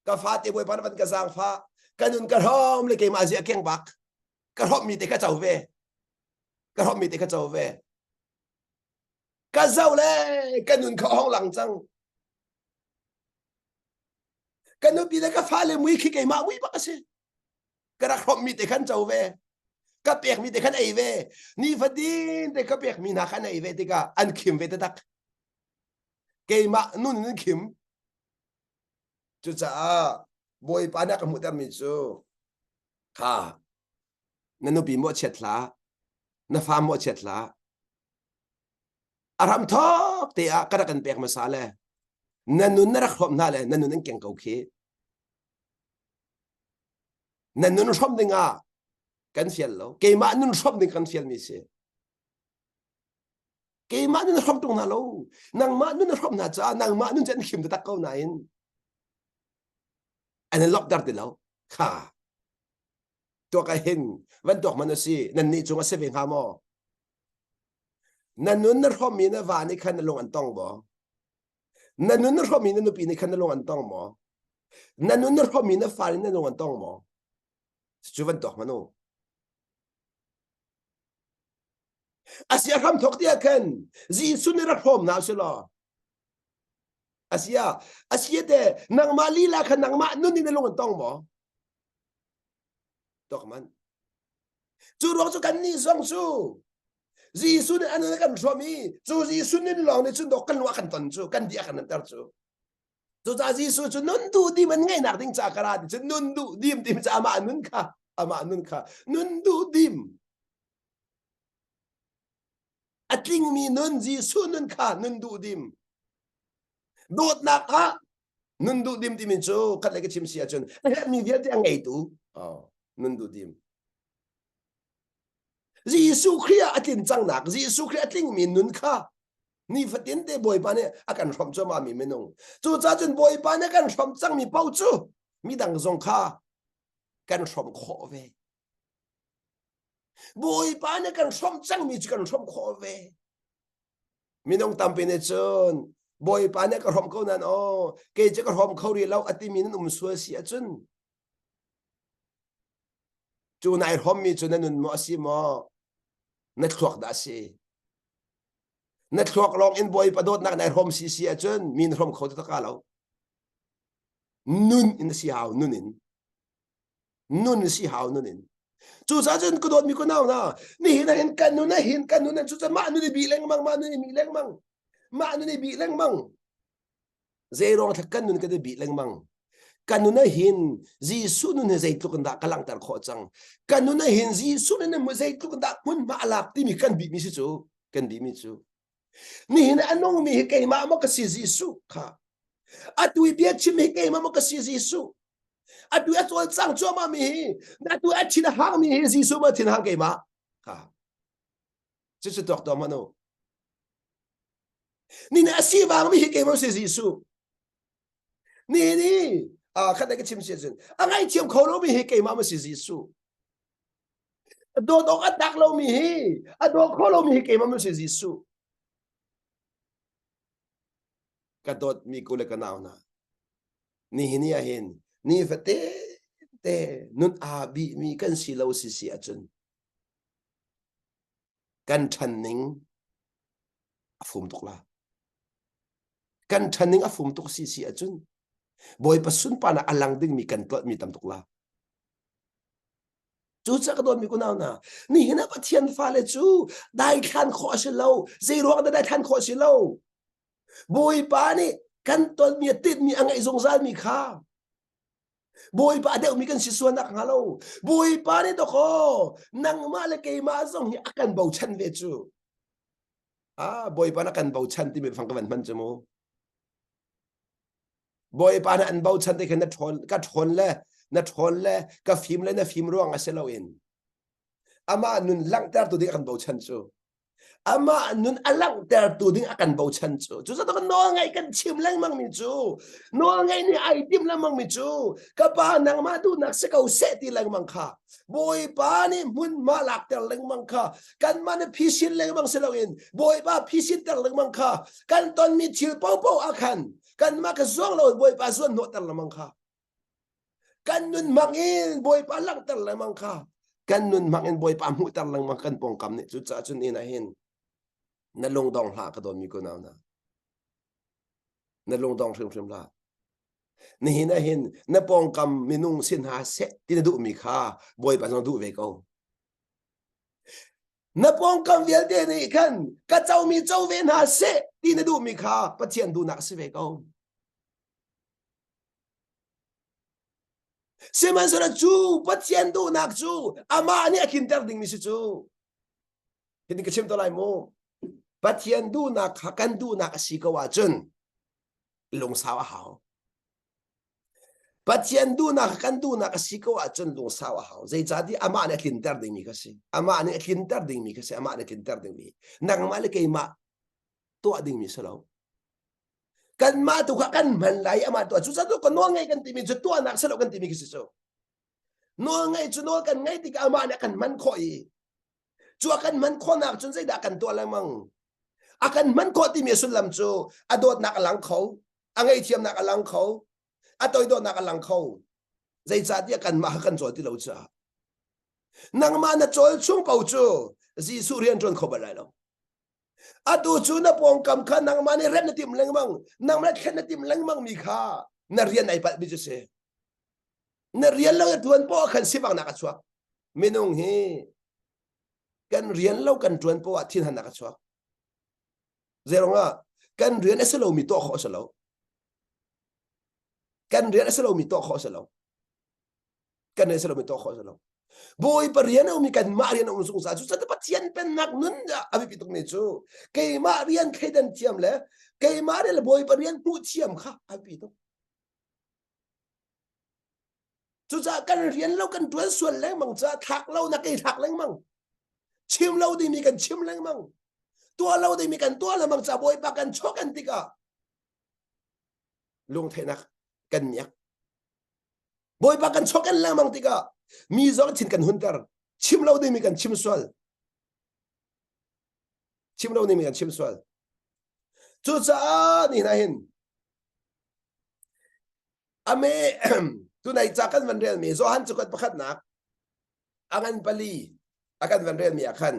[SPEAKER 1] Ka fate bawipa na van ka zaangfah ka nun ka hrawm le keimah zia keng bak ka hrawmmi te ka co ve ka hrawmmi te ka co ve ka zoh le ka nun kha hong lang cang ka nupi le ka fale mui khi keimah mui bak a si ka rak hrawmmi te khan co ve ka pekmi te khan ei ve nifatin te ka pekmi hna khan ei ve tikah an khim ve taktak keimah nun in khim Cucaah Bawipa nih a ka hmuhtermi cu kha na nupi mawhchiat hlah, na fa mawhchiat hlah. A hramthawk te ah ka rak kan pek hmasa le na nun na rak hrawm hna le na nun an keng ko khi. Na nun hrawm ding ah kan fial lo. Keimah nun hrawm ding kan fialmi si. Keimah nun hrawm tung hna lo. Nangmah nun hrawm hna caah nangmah nun cu an him taktak ko nain an in lawmhter ti lo. Kha tuak ah hin van tuak man si nan nih cung a si ve hnga maw? Na nun na hrawmmi na va nih khan na lung an tong maw? Na nun na hrawmmi na nupi nih khan na lung an tong maw? Na nun na hrawmmi na fa nih na lung an tong maw? Cu van tuak man u. A si a hramthawk tiah khan Jesuh nih rak hrawm hna usih law a si ah a si te nangmah lila kha nangmah nun in na lung an tong maw? Tuak man. Cu ruang cu kan nih zong cu Jesuh nih an kan hrawm i cu Jesuh nin lawng nih cun dawk kan lung a kan ton cu kan di a kan nanter cu. Cucaah Jesuh cu nun duh dim an ngeihnak ding ca ka ra ti cu nun duh dim ti cu amah nun kha amah nun kha nun duh dim a tlingmi nun Jesuh nun kha nun duh dim dawtnak ah nun duh dim timi cu khat le ka chim si ahcun a herhmi vialte a ngeitu oh, nun duh dim Jesuh Khrih ah a tlin cangnak Jesuh Khrih a tlingmi nun kha nifatin te Bawipa nih a kan hrawmh cuahmah mi minung. Cucaah cun Bawipa nih a kan hrawmh cangmi paoh cu midang zong kha kan hrawmh khawh ve. Bawipa nih kan hrawmh cangmi cu kan hrawmh khawh ve. Minung tampi nih cun. Bawipa nih ka hrawm ko nan aw kei cu ka hrawm kho rih lo a timi nan um sual si ahcun cu nai hrawmmi cu na nun maw a si maw na thluak dah a si na thluak lawng in Bawipa dawtnak nai hrawm si si ahcun mi na hrawm kho taktak lo nun in a si hau nun in nun si hau nun in cucaah cun ka dawtmi ka nau na nihin ah hin kan nun ah hin kan nun cucaah mah nun i bih lengmang mah nun i bih lengmang mah nun i bih lengmang zeiruang thla kan nun kan i bih lengmang kan nun ah hin Jesuh nun hi zeitluk in dah ka langhter khawh cang kan nun ah hin Jesuh nun hi zeitluk in dah hmunhma a lak timi kan bihmi si cu kan bihmi cu nihin a nungmi hi keimah maw ka si Jesuh kha atu i bia chim hi keimah maw ka si Jesuh atu a cawlcang cuahmah mi hi atu a thin a hang mi hi Jesuh maw thin hang keimah kha cucu tuak tuah manu ni a si vang mi hi keimah si Jesuh ni ni a khat ka chim si cun a ngaithiam kho lo mi hi keimah ma si Jesuh dawt awk a tak lo mi hi a daw kho lo mi hi keimah ma si Jesuh ka dawt mi ku le ka nau na nihin ni ah hin ni fate te nun aa bih mi kan si lo si si ahcun kan ṭhan ning a fum tuk la kan ṭhan ning a fum tuk si si ahcun Bawipa sunparnak a lang dingmi kan tuah mi tam tuk la Cucaah ka dawtmi kunau hna, nihin ah Pathian fale cu daithlan khawh a si lo. Zeiruang dah daithlan khawh a si lo? Bawipa nih kan tonmi a tinhmi a ngeih zungzalmi kha Bawipa a deuhmi kan si sual nak hnga lo. Bawipa nih dawkaw nangmah le keimah zong hi a kan bochan ve cu. Ah, Bawipa na kan bochan timi fang ka van hman cu mu. Bawipa nih an bochan te khan na ṭhawn ka ṭhawn le na ṭhawn le ka fim le na fim ruang a si loin amah nun langhtertu ding a kan bochan cu amah nun a langhtertu ding a kan bochan cu cu cu nawl ngaih kan chim lengmang mi cu nawl ngaih nih ai tim lengmang mi cu ka pa nangmah duhnak si ko seh ti lengmang kha bawipa nih hmunhma lakter lengmang kha kanmah nih phisin lengmang si loin bawipa phisinter lengmang kha kan tonmi thil popo ah khan kanmah ka zuang lo bawipa zuan hnawhter lengmang kha kan nun hmang in bawipa langhter lengmang kha kan nun hmang in bawipa hmuhter lengmang kan pawngkam nih cucaah cun in ah hin na lungdong hlah ka dawtmi kunau na na lungdong hrimhrim hlah nihin ah hin na pawngkam minung si hna seh ti na duhmi kha bawipa zong duh ve ko Na pawngkam vialte nih khan ka comi co ve hna seh ti na duhmi kha Pathian duhnak a si ve ko. Sihmanhsehlaw cu Pathian duhnak cu amah nih a tlinter dingmi si cu. Hitin ka chim to lai mu. Pathian duhnak kha kan duhnak a si ko ahcun lungsau a hau. Pathian duhnak kan duhnak a si ko ahcun lungsau a hau. Zeicahtiah amah nih a tlinter dingmi kha si. Amah nih a tlinter dingmi kha si. Amah nih a tlinter dingmi. Nangmah le keimah tuah dingmi si lo. Kanmah tu kha kan hman lai amah tuah. Cucaah tu ka nawl ngei kan timi cu tuahnak si lo kan timi khi si cu. Nawl ngei cu nawl kan ngei tikah amah nih a kan hman khawh i cu a kan hman khawhnak cun zeidah kan tuah lengmang? A kan hman khawh timi a sullam cu a dawtnak a lang kho. A ngaihthiamnak a lang kho. A toidawtnak a lang kho. Zeicahtiah kanmah kha kan cawl ti lo caah. Nangmah na cawl chung paoh cu Jesuh rian ṭuan kho bal lai lo. Atu cu na pawngkam kha nangmah nih remh na timh lengmang, nangmah nih thlen na timh lengmang mi kha na rian ai palh mi cu si. Na rian lo na ṭuan poah khan sifaknak a chuak. Minung hi kan rian lo kan ṭuan poah thinhannak a chuak. Zeirongah kan rian a si lomi tuah khawh a si lo. Kan rian a si lomi tuah khawh a si lo. Kan rian a si lomi tuah khawh a si lo. Bawipa rian a um i kanmah rian a um zungzal cu cu Pathian pennak nun a biapi tukmi cu keimah rian thleidan thiam le keimah rian le Bawipa rian hmuh thiam kha a biapi tuk. Cucaah kan rian lo kan ṭuan sual lengmang caah thlak lo na kei thlak lengmang. Chim lo dingmi kan chim lengmang. Tuah lo dingmi kan tuah lengmang caah Bawipa kan chuah kan tikah lungtheihnak kan miak. Bawipa kan chuah kan lengmang tikah mi zong thin kan hunter. Chim lo dingmi kan chim sual. Chim lo dingmi kan chim sual. Cucaah ni hna hin ame tunai ca kan van relmi Johan cakuat pakhatnak a ngan pali a kan van relmi ah khan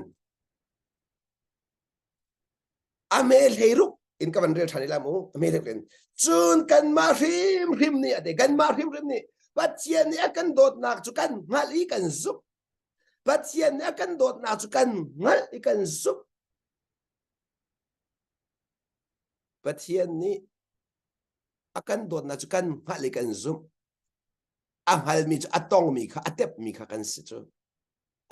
[SPEAKER 1] a me hleiruk in ka van rel ṭhan ila mu a me hleiruk in cun kanmah hrimhrim nih ate kanmah hrimhrim nih Pathian nih a kan dawtnak cu kan hngalh i kan zumh Pathian nih a kan dawtnak cu kan hngalh i kan zumh Pathian nih a kan dawtnak cu kan hngalh i kan zumh a hngalmi cu a tongmi kha a tepmi kha kan si cu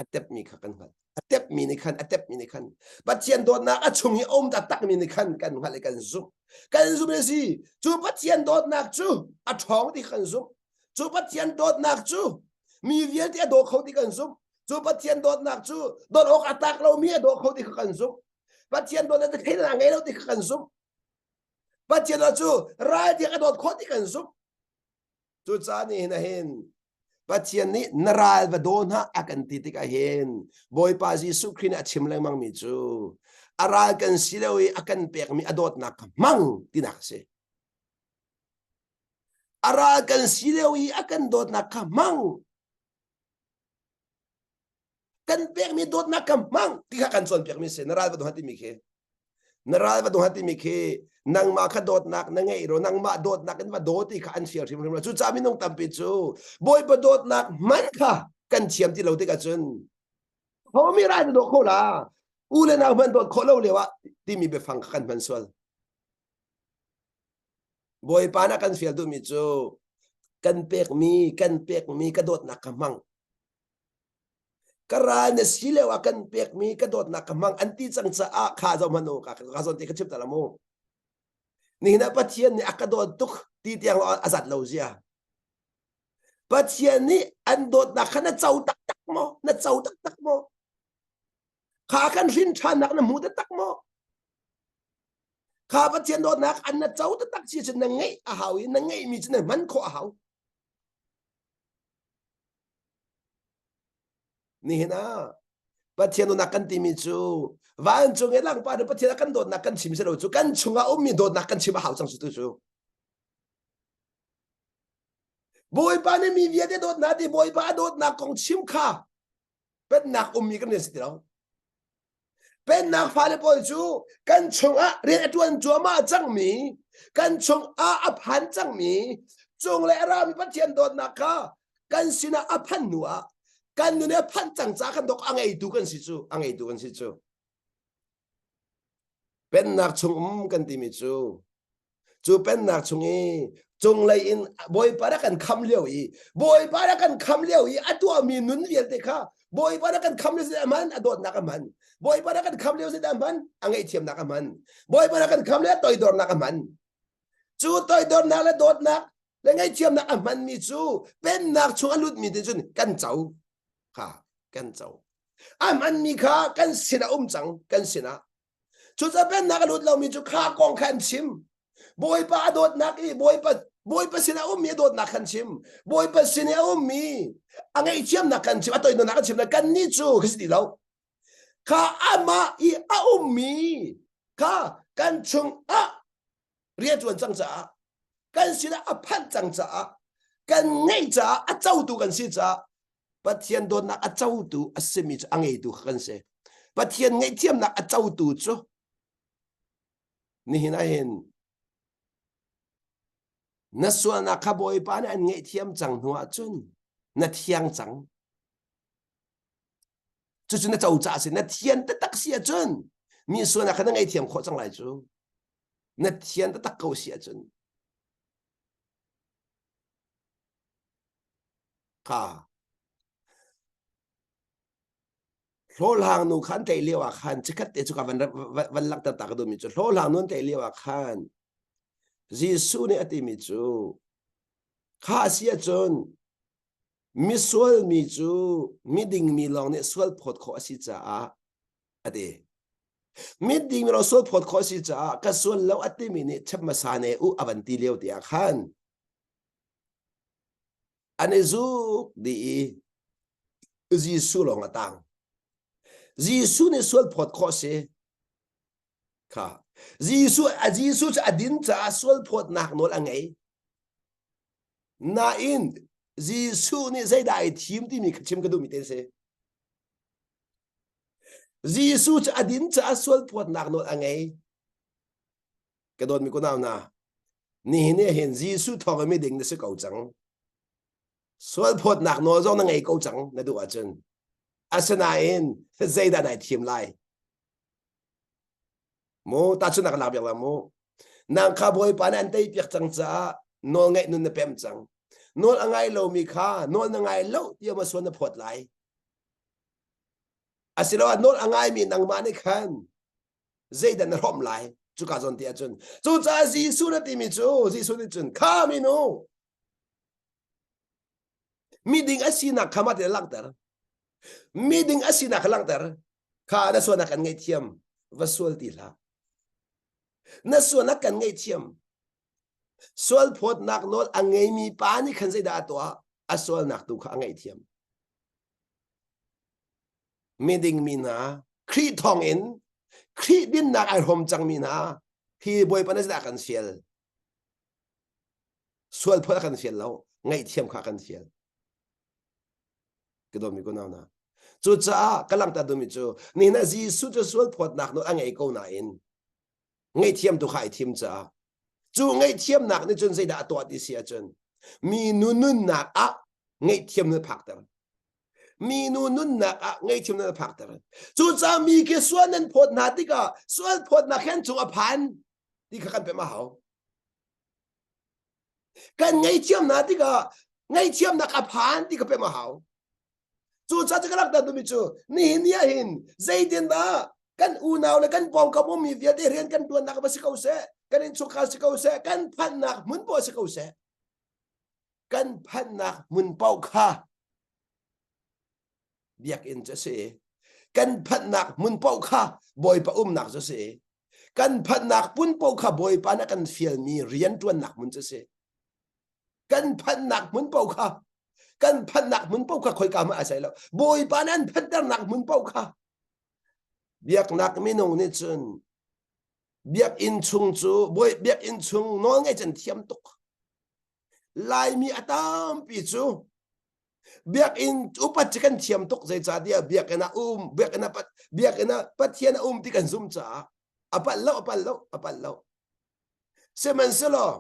[SPEAKER 1] a tepmi kha kan hngalh a tepmi nih khan a tepmi nih khan Pathian dawtnak a chung i a um taktakmi nih khan kan hngalh i kan zumh kan zumh a si cu Pathian dawtnak cu a ṭhawng ti kan zumh cu Pathian dawtnak cu mi vialte a daw kho ti kan zumh cu Pathian dawtnak cu dawt awk a tlak lomi a daw kho ti kha kan zumh Pathian dawtnak cu theinak ngei lo ti kha kan zumh Pathian dawt cu ral tiang a dawt khawh ti kan zumh Cucaah nihin ah hin Pathian nih na ral va daw hna a kan ti tikah hin Bawipa Jesuh Khrih nih a chim lengmangmi cu a ral kan si lo i a kan pekmi a dawtnak kha hmang tinak a si. A ral kan si lio i a kan dawtnak kha hmang. Kan pekmi dawtnak kha hmang ti kha kan cawnpiakmi si. Na ral va daw hna timi khi. Na ral va daw hna timi khi nangmah kha dawtnak na ngeih ro nangmah dawtnak in va daw ti kha an fial hrimhrim lo. Cucaah minung tampi cu Bawipa dawtnak hman kha kan thiam ti lo tikah cun homi ral na daw kho la u le nau hmanh dawt khawh lo lio ah timi biafang kha kan hman sual. Bawipa na kan fial duhmi cu kan pekmi kan pekmi ka dawtnak kha hmang ka ral na si lio ah kan pekmi ka dawtnak ka hmang an ti cang caah kha zo hmanh u ka ka zawn te ka chim ta la mu nihin ah Pathian nih a ka dawt tuk ti tiang a zat lo zia Pathian nih an dawtnak kha na co taktak maw na co taktak maw kha kan hrin ṭhannak na hmu taktak maw kha Pathian dawtnak an na co taktak si cun na ngeih a hau i na ngeihmi cu na hman khawh a hau Nihin ah Pathian dawtnak kan timi cu vancung i langpa nih Pathian a kan dawtnak kan chim si lo cu kan chungah ummi dawtnak kan chim a hau cang cu tu cu. Bawipa nih mi vialte dawtnak ti Bawipa a dawtnak kong chim kha pennak ummi kan si ti lo. Pennak fale pawl cu kan chungah rian a ṭuan cuahmah cangmi, kan chungah a phan cangmi, cunglei a rami Pathian dawtnak kha kan sinah a phanh hnu ah kan nun a phanh cang caah kan dawk a ngeitu kan si cu, a ngeitu kan si cu. Pennak chung um kan timi cu Cu pennak chung i cunglei in Bawipa rak kan kham lio i Bawipa rak kan kham lio i a tuahmi nun vialte kha Bawipa rak kan kham lio si a hman a dawtnak a hman Bawipa rak kan kham lio si a hman a ngaihthiamnak a hman Bawipa rak kan kham lio a toidornak a hman cu toidornak le dawtnak le ngaihthiamnak a hmanmi cu pennak chung a lutmi te cun kan co kha kan co a hmanmi kha kan sinah um cang kan sinah Cucaah pennak a lut lomi cu kha kong kha an chim. Bawipa a dawtnak i Bawipa Bawipa sinah a ummi a dawtnak khan chim. Bawipa sin i a ummi a ngaihthiamnak kan chim, a toidornak kan chim. Kannih cu ka si ti lo. Kha amah i a ummi kha kan chungah rianṭuan cang caah kan sinah a phanh cang caah kan ngeih caah a cotu kan si caah Pathian dawtnak a cotu a simi cu a ngeitu kha kan si. Pathian ngaihthiamnak a cotu cu nihin ah hin na sualnak kha Bawipa nih an ngaihthiam cang hnu ahcun na thiang cang. Cucu na co caah a si. Na thian taktak si ahcun mi sualnak kha na ngaihthiam khawh cang lai cu. Na thian taktak ko si ahcun. Kha hlawhhlang nu kha an tlaih lio ah khan chikkhat te cu ka van van langhter ta ka duhmi cu hlawhhlang nu an tlaih lio ah khan Jesuh nih a timi cu kha a si ahcun misual mi cu miding mi lawng nih sual phawt khawh a si caah a ti. Miding mi lawng sual phawt khawh a si caah ka sual lo a timi nih chep hmasa ne u a van ti lio ti ah khan An i zuk dih i Jesuh lawng a tang. Jesuh nih sual phawt khawh si. Kha. Jesuh a Jesuh cu a din caah sualphawtnak nawl a ngei. Nain Jesuh nih zeidah ai thim timi kha chim ka duhmi te si. Jesuh cu a din caah sualphawtnak nawl a ngei. Ka dawtmi kunau hna, nihin ni hin Jesuh thawng in miding na si ko cang. Sualphawtnak nawl zong na ngei ko cang na duh ahcun. Asinain zeidah nai thim lai? Mu tahchunhnak lak biak la mu. Nang kha Bawipa nih an tei piak cang caah nawl ngeih nun na pem cang. Nawl a ngai lomi kha nawl na ngai lo tiah ma sual na phawt lai. Asiloah nawl a ngaimi nangmah nih khan zeidah na hrawmh lai cuka zawn ti ahcun cucaah Jesuh na timi cu Jesuh nih cun kha minu miding a sinak kha mah ti langhter miding a sinak kha langhter kha na sualnak kan ngaihthiam va sual ti hlah na sualnak kan ngaihthiam sual phawtnak nawl a ngeimi pa nih khan zeidah a tuah a sualnak tu kha a ngaihthiam Miding mi hna Khrih thawngin Khrih dinnak ai hrawm cangmi hna hi Bawipa nih zeidah a kan fial? Sual phawt a kan fial lo, ngaihthiam kha a kan fial. Ka dawtmi kunau hna. Cucaah ka langhter duhmi cu nihin ah Jesuh cu sual phawtnak nawl a ngei ko nain ngaihthiam tu kha ai thim caah cu ngaihthiamnak nih cun zeidah a tuah ti si ahcun mi nu nunnak ah ngaihthiam na phakter minu nunnak ah ngaihthiamnak na phakter. Cucaah mi khi sual nan phawt hna tikah sual phawtnak khan cung a phan ti kha kan pem a hau. Kan ngaihthiam hna tikah ngaihthiamnak a phan ti kha pem a hau. Cucaah cu ka rak duhmi cu nihin ni ah hin zeitindah kan unau le kan pawngkam ummi vialte rian kan tuannak va si ko seh, kan innchungkhar si ko seh, kan phanhnak hmun poah si ko seh, kan phanhnak hmun paoh kha biakinn cu a si. Kan phanhnak hmun paoh kha Bawipa umnak cu a si. Kan phanhnak hmun paoh kha Bawipa nih a kan fialmi rianṭuannak hmun cu a si. Kan phanhnak hmun paoh kha kan phanhnak hmun paoh kha khoika hmanh a sai lo. Bawipa nih an phanhternak hmun paoh kha biaknak minung nih cun biakinn chung cu bawi biakinn chung nawl ngei cun thiam tuk. Laimi a tampi cu biakinn upat cu kan thiam tuk zeicahtiah biakinn ah um biakinn ah biakinn ah Pathian a um ti kan zum caah a palh lo a palh lo a palh lo sihmanhsehlaw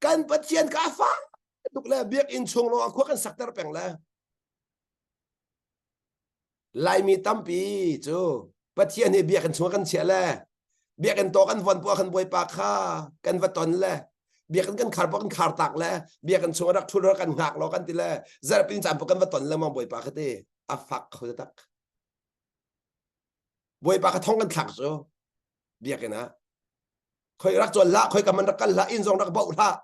[SPEAKER 1] kan Pathian ka fak tuk le biakinn chung lawng ah khua kan sakter peng le Laimi tampi cu Pathian hi biakinn chung kan chiah le biakinn taw kan von puah kan bawipa kha kan va ton le biakinn kan khar kan khar tak le biakinn chung rak thul kan hngak lo kan ti le zarhpin caan kan va ton le mang bawipa kha ti a fak kho tak bawipa kha thong kan thlak cu biakinn ah khoi rak cawl hlah khoi ka man rak kal hlah inn zong rak boh hlah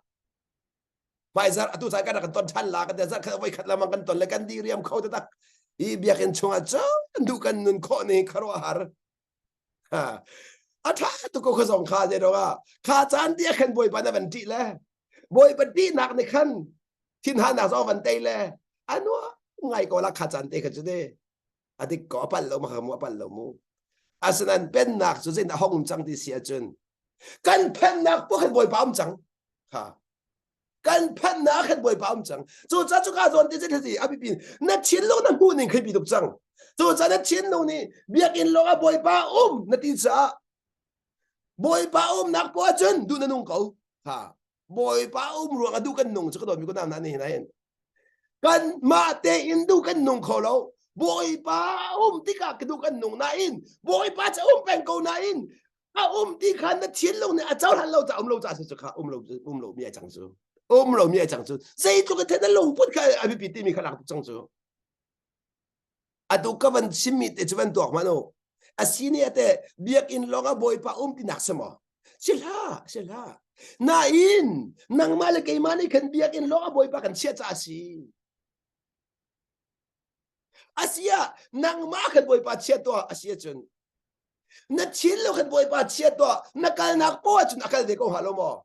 [SPEAKER 1] hmaizar atu caan kan rak kan ton than la kan zarh khat voi khat lamang kan ton le kan diriam kho taktak hi biakinn chungah cun duh kan nun khawh ni khuaruahhar ha a tha tu ko kha zong kha ze dong kha caan tia khan bawipa na van ṭih le bawipa ṭihnak nih khan thinhanak zong van tei le anua ngai ko la kha caan te kha cu te adik ko apal lo ma kha mu apal lo mu asinain pennak cu zein hong um cang ti si ahcun kan phennak po khan bawipa um cang ha kan phannak khan bawipa um cang cu ca cu ka zawn ti si a bipi na thinlung na hmuh ning khi bi tuk cang cu ca na thinlung nih biakinn lawng ah bawipa um na ti caah bawipa umnak poah cun duh na nung ko ha bawipa um ruang ah duh kan nung cu ka dawt mi ko na na ni hin kan mah tein duh kan nung kho lo bawipa um tikah ka duh kan nung nain bawipa ca um peng ko nain a um ti khan na thinlung nih a cohlan lo ca um lo ca cu kha um lo um lo mi ai cang cu um lo mi ai cang cu zeitluk in na lungput kha a biapi timi kha lak tuk cang cu atu ka van chimmi te cu van tuak hmanh u asini ate biakinn lawng ah bawipa um ti nak si maw si hlah si hlah nain nangmah le keimah nih khan biakinn lawng ah bawipa kan chiah ca si Asia nangmah khan Bawipa chia tuah asia cun na thinlung khan Bawipa chia tuah na kalnak poah cun a kal ve ko hnga lo maw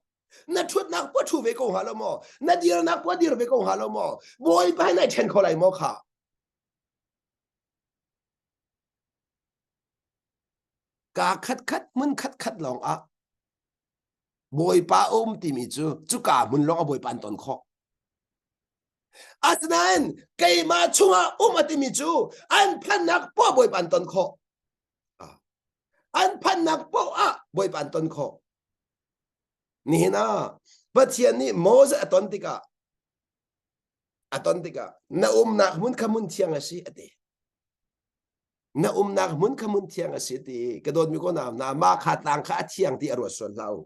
[SPEAKER 1] na ṭhutnak poah ṭhu ve ko hnga lo maw na dirnak poah dir ve ko hnga lo maw Bawipa he nai ṭhen kho lai maw kha Kaa khatkhat hmun khatkhat lawng ah Bawipa a um timi cu cuka hmun lawng ah Bawipa an ton khawh. Asinain keimah chungah um a timi cu an phannak poah Bawipa an ton khawh. An phannak poah ah Bawipa an ton khawh. Nihin ah Pathian nih Moses a ton tikah a ton tikah na umnak hmun kha hmun thiang a si a ti. Na umnak hmun kha hmun thiang a si ti ka dawtmi ko na na mah kha tlang kha a thiang ti a ruat sual hlah u.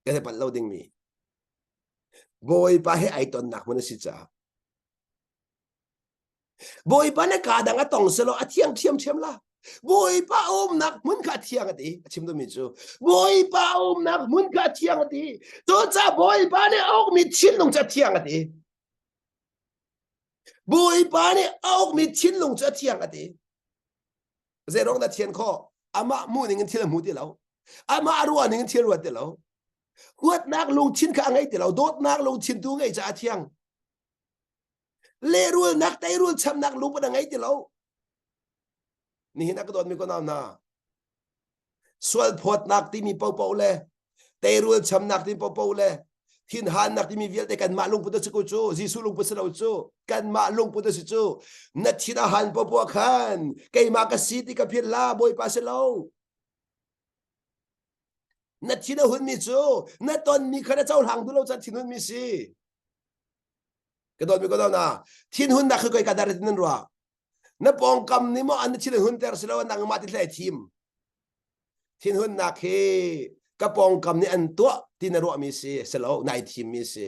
[SPEAKER 1] Kan i palh lo dingmi. Bawipa he ai tonnak hmun a si caah. Bawipa na kaa dang a tong selaw a thiang ṭhiamṭhiam la. Bawipa umnak hmun kha a thiang a ti. A chim duhmi cu Bawipa umnak hmun kha a thiang a ti. Cucaah Bawipa nih a ukmi thinlung cu a thiang a ti. Bawipa nih a ukmi thinlung cu a thiang a ti. Zei ruang dah thian khawh? Amah hmuh ning in thil a hmu ti lo. Amah ruah ning in thil ruat ti lo. Huatnak lungthin kha a ngei ti lo. Dawtnak lungthin tu ngei caah a thiang. Lehrulnak teirul chamnak lungput a ngei ti lo. Nihin a ka dawtmi ko nau hna. Sual phawtnak timi popo le teirul chamnak timi popo le thinhannak timi vialte kanmah lungput a si ko cu Jesuh lungput si lo cu kanmah lungput a si cu na thin a han popo khan keimah ka si ti ka philh la Bawipa si lo na thin a hunmi cu na tonmi kha na cohlang duh lo caan thin hunmi si Ka dawtmi ka daw na thinhunnak khi koi ka dar nan ruah. Na pawngkam nih maw an thin hunter si lo nangmah ti hlei thim. Thinhunnak hi ka pawngkam nih an tuah ti na ruahmi si si lo nai thimmi si.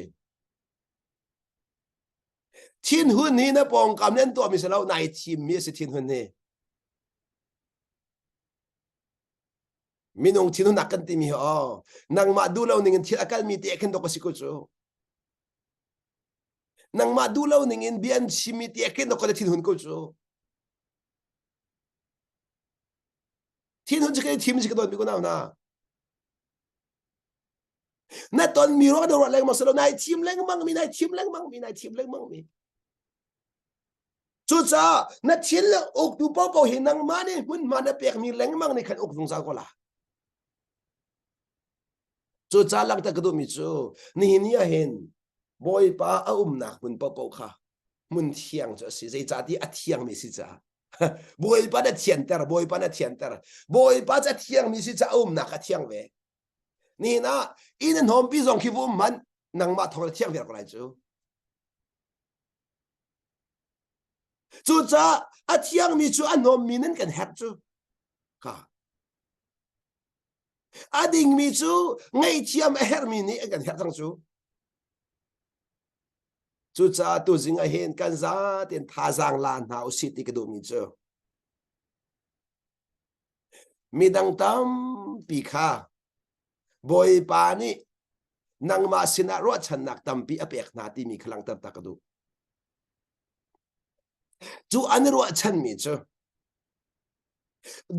[SPEAKER 1] Thinhun hi na pawngkam nih an tuahmi si lo nai thimmi si thinhun hi. Minung thinhunnak kan timi hi aw nangmah duh lo ning in thil a kalmi te khin dok a si ko cu. Nangmah duh lo ning in bia an chimmi ti khin dok ka thinhun ko cu. Thinhun cu kai thim si ka dawt mi ko nau na. Na ton mi ruang na ruah lengmang selo nai thim lengmang mi nai thim lengmang mi nai thim lengmang mi. Cucaah na thin le uktu popo hi nangmah nih hmunhma na pekmi lengmang nih khan uk zungzal ko la. Cucaah langhter ka duhmi cu nihin ni ah hin Bawipa a umnak hmun paohpaoh kha hmun thiang cu a si. Zeicahtiah a thiangmi a si caah. Bawipa na thianter, Bawipa na thianter. Bawipa cu a thiangmi si caah a umnak a thiang ve. Nihin ah inn a hnawmpi zong khi va um hmanh nangmah thawng na thiang viar ko lai cu. Cucaah a thiangmi cu a hnawmmi nan kan herh cu. Kha. A dingmi cu ngaihthiam a herhmi nih an kan herh cang cu. Cucaah tuzing ah hin kan zatein thazaang la hna usih ti ka duhmi cu midang tampi kha Bawipa nih nangmah sinah ruahchannak tampi a pek hna timi kha langhter ta ka duh. Cu an i ruahchanmi cu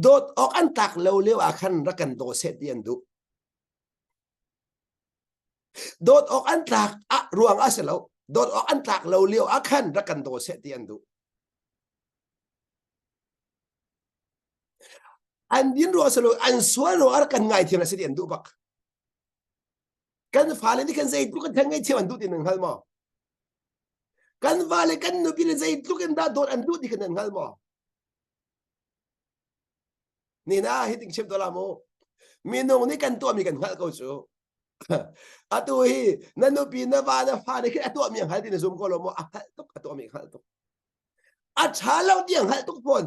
[SPEAKER 1] Dawt awk an tlak lo lio ah khan rak kan daw seh ti an duh. Dawt awk an tlak ah ruang ah si lo. Dawt awk an tlak lo lio ah khan rak kan daw seh ti an duh. An din ruang si lo, an sual ruang ah rak kan ngaithiam a si ti an duh bak. Kan fale nih khan zeitluk in ngaihthiam an duh ti nan hngal maw? Kan vale kan nupi nih zeitluk in dah dawt an duh ti kha nan hngal maw? Nina hi ting chim to la mu. Minung nih kan tuahmi kan hngalh ko cu. Atu hi na nupi na va na fa nih khin a tuahmi a hngal ti na zum ko lo maw? A hngalh tuk a tuahmi a hngalh tuk. A ṭha lo ti a hngalh tuk fawn.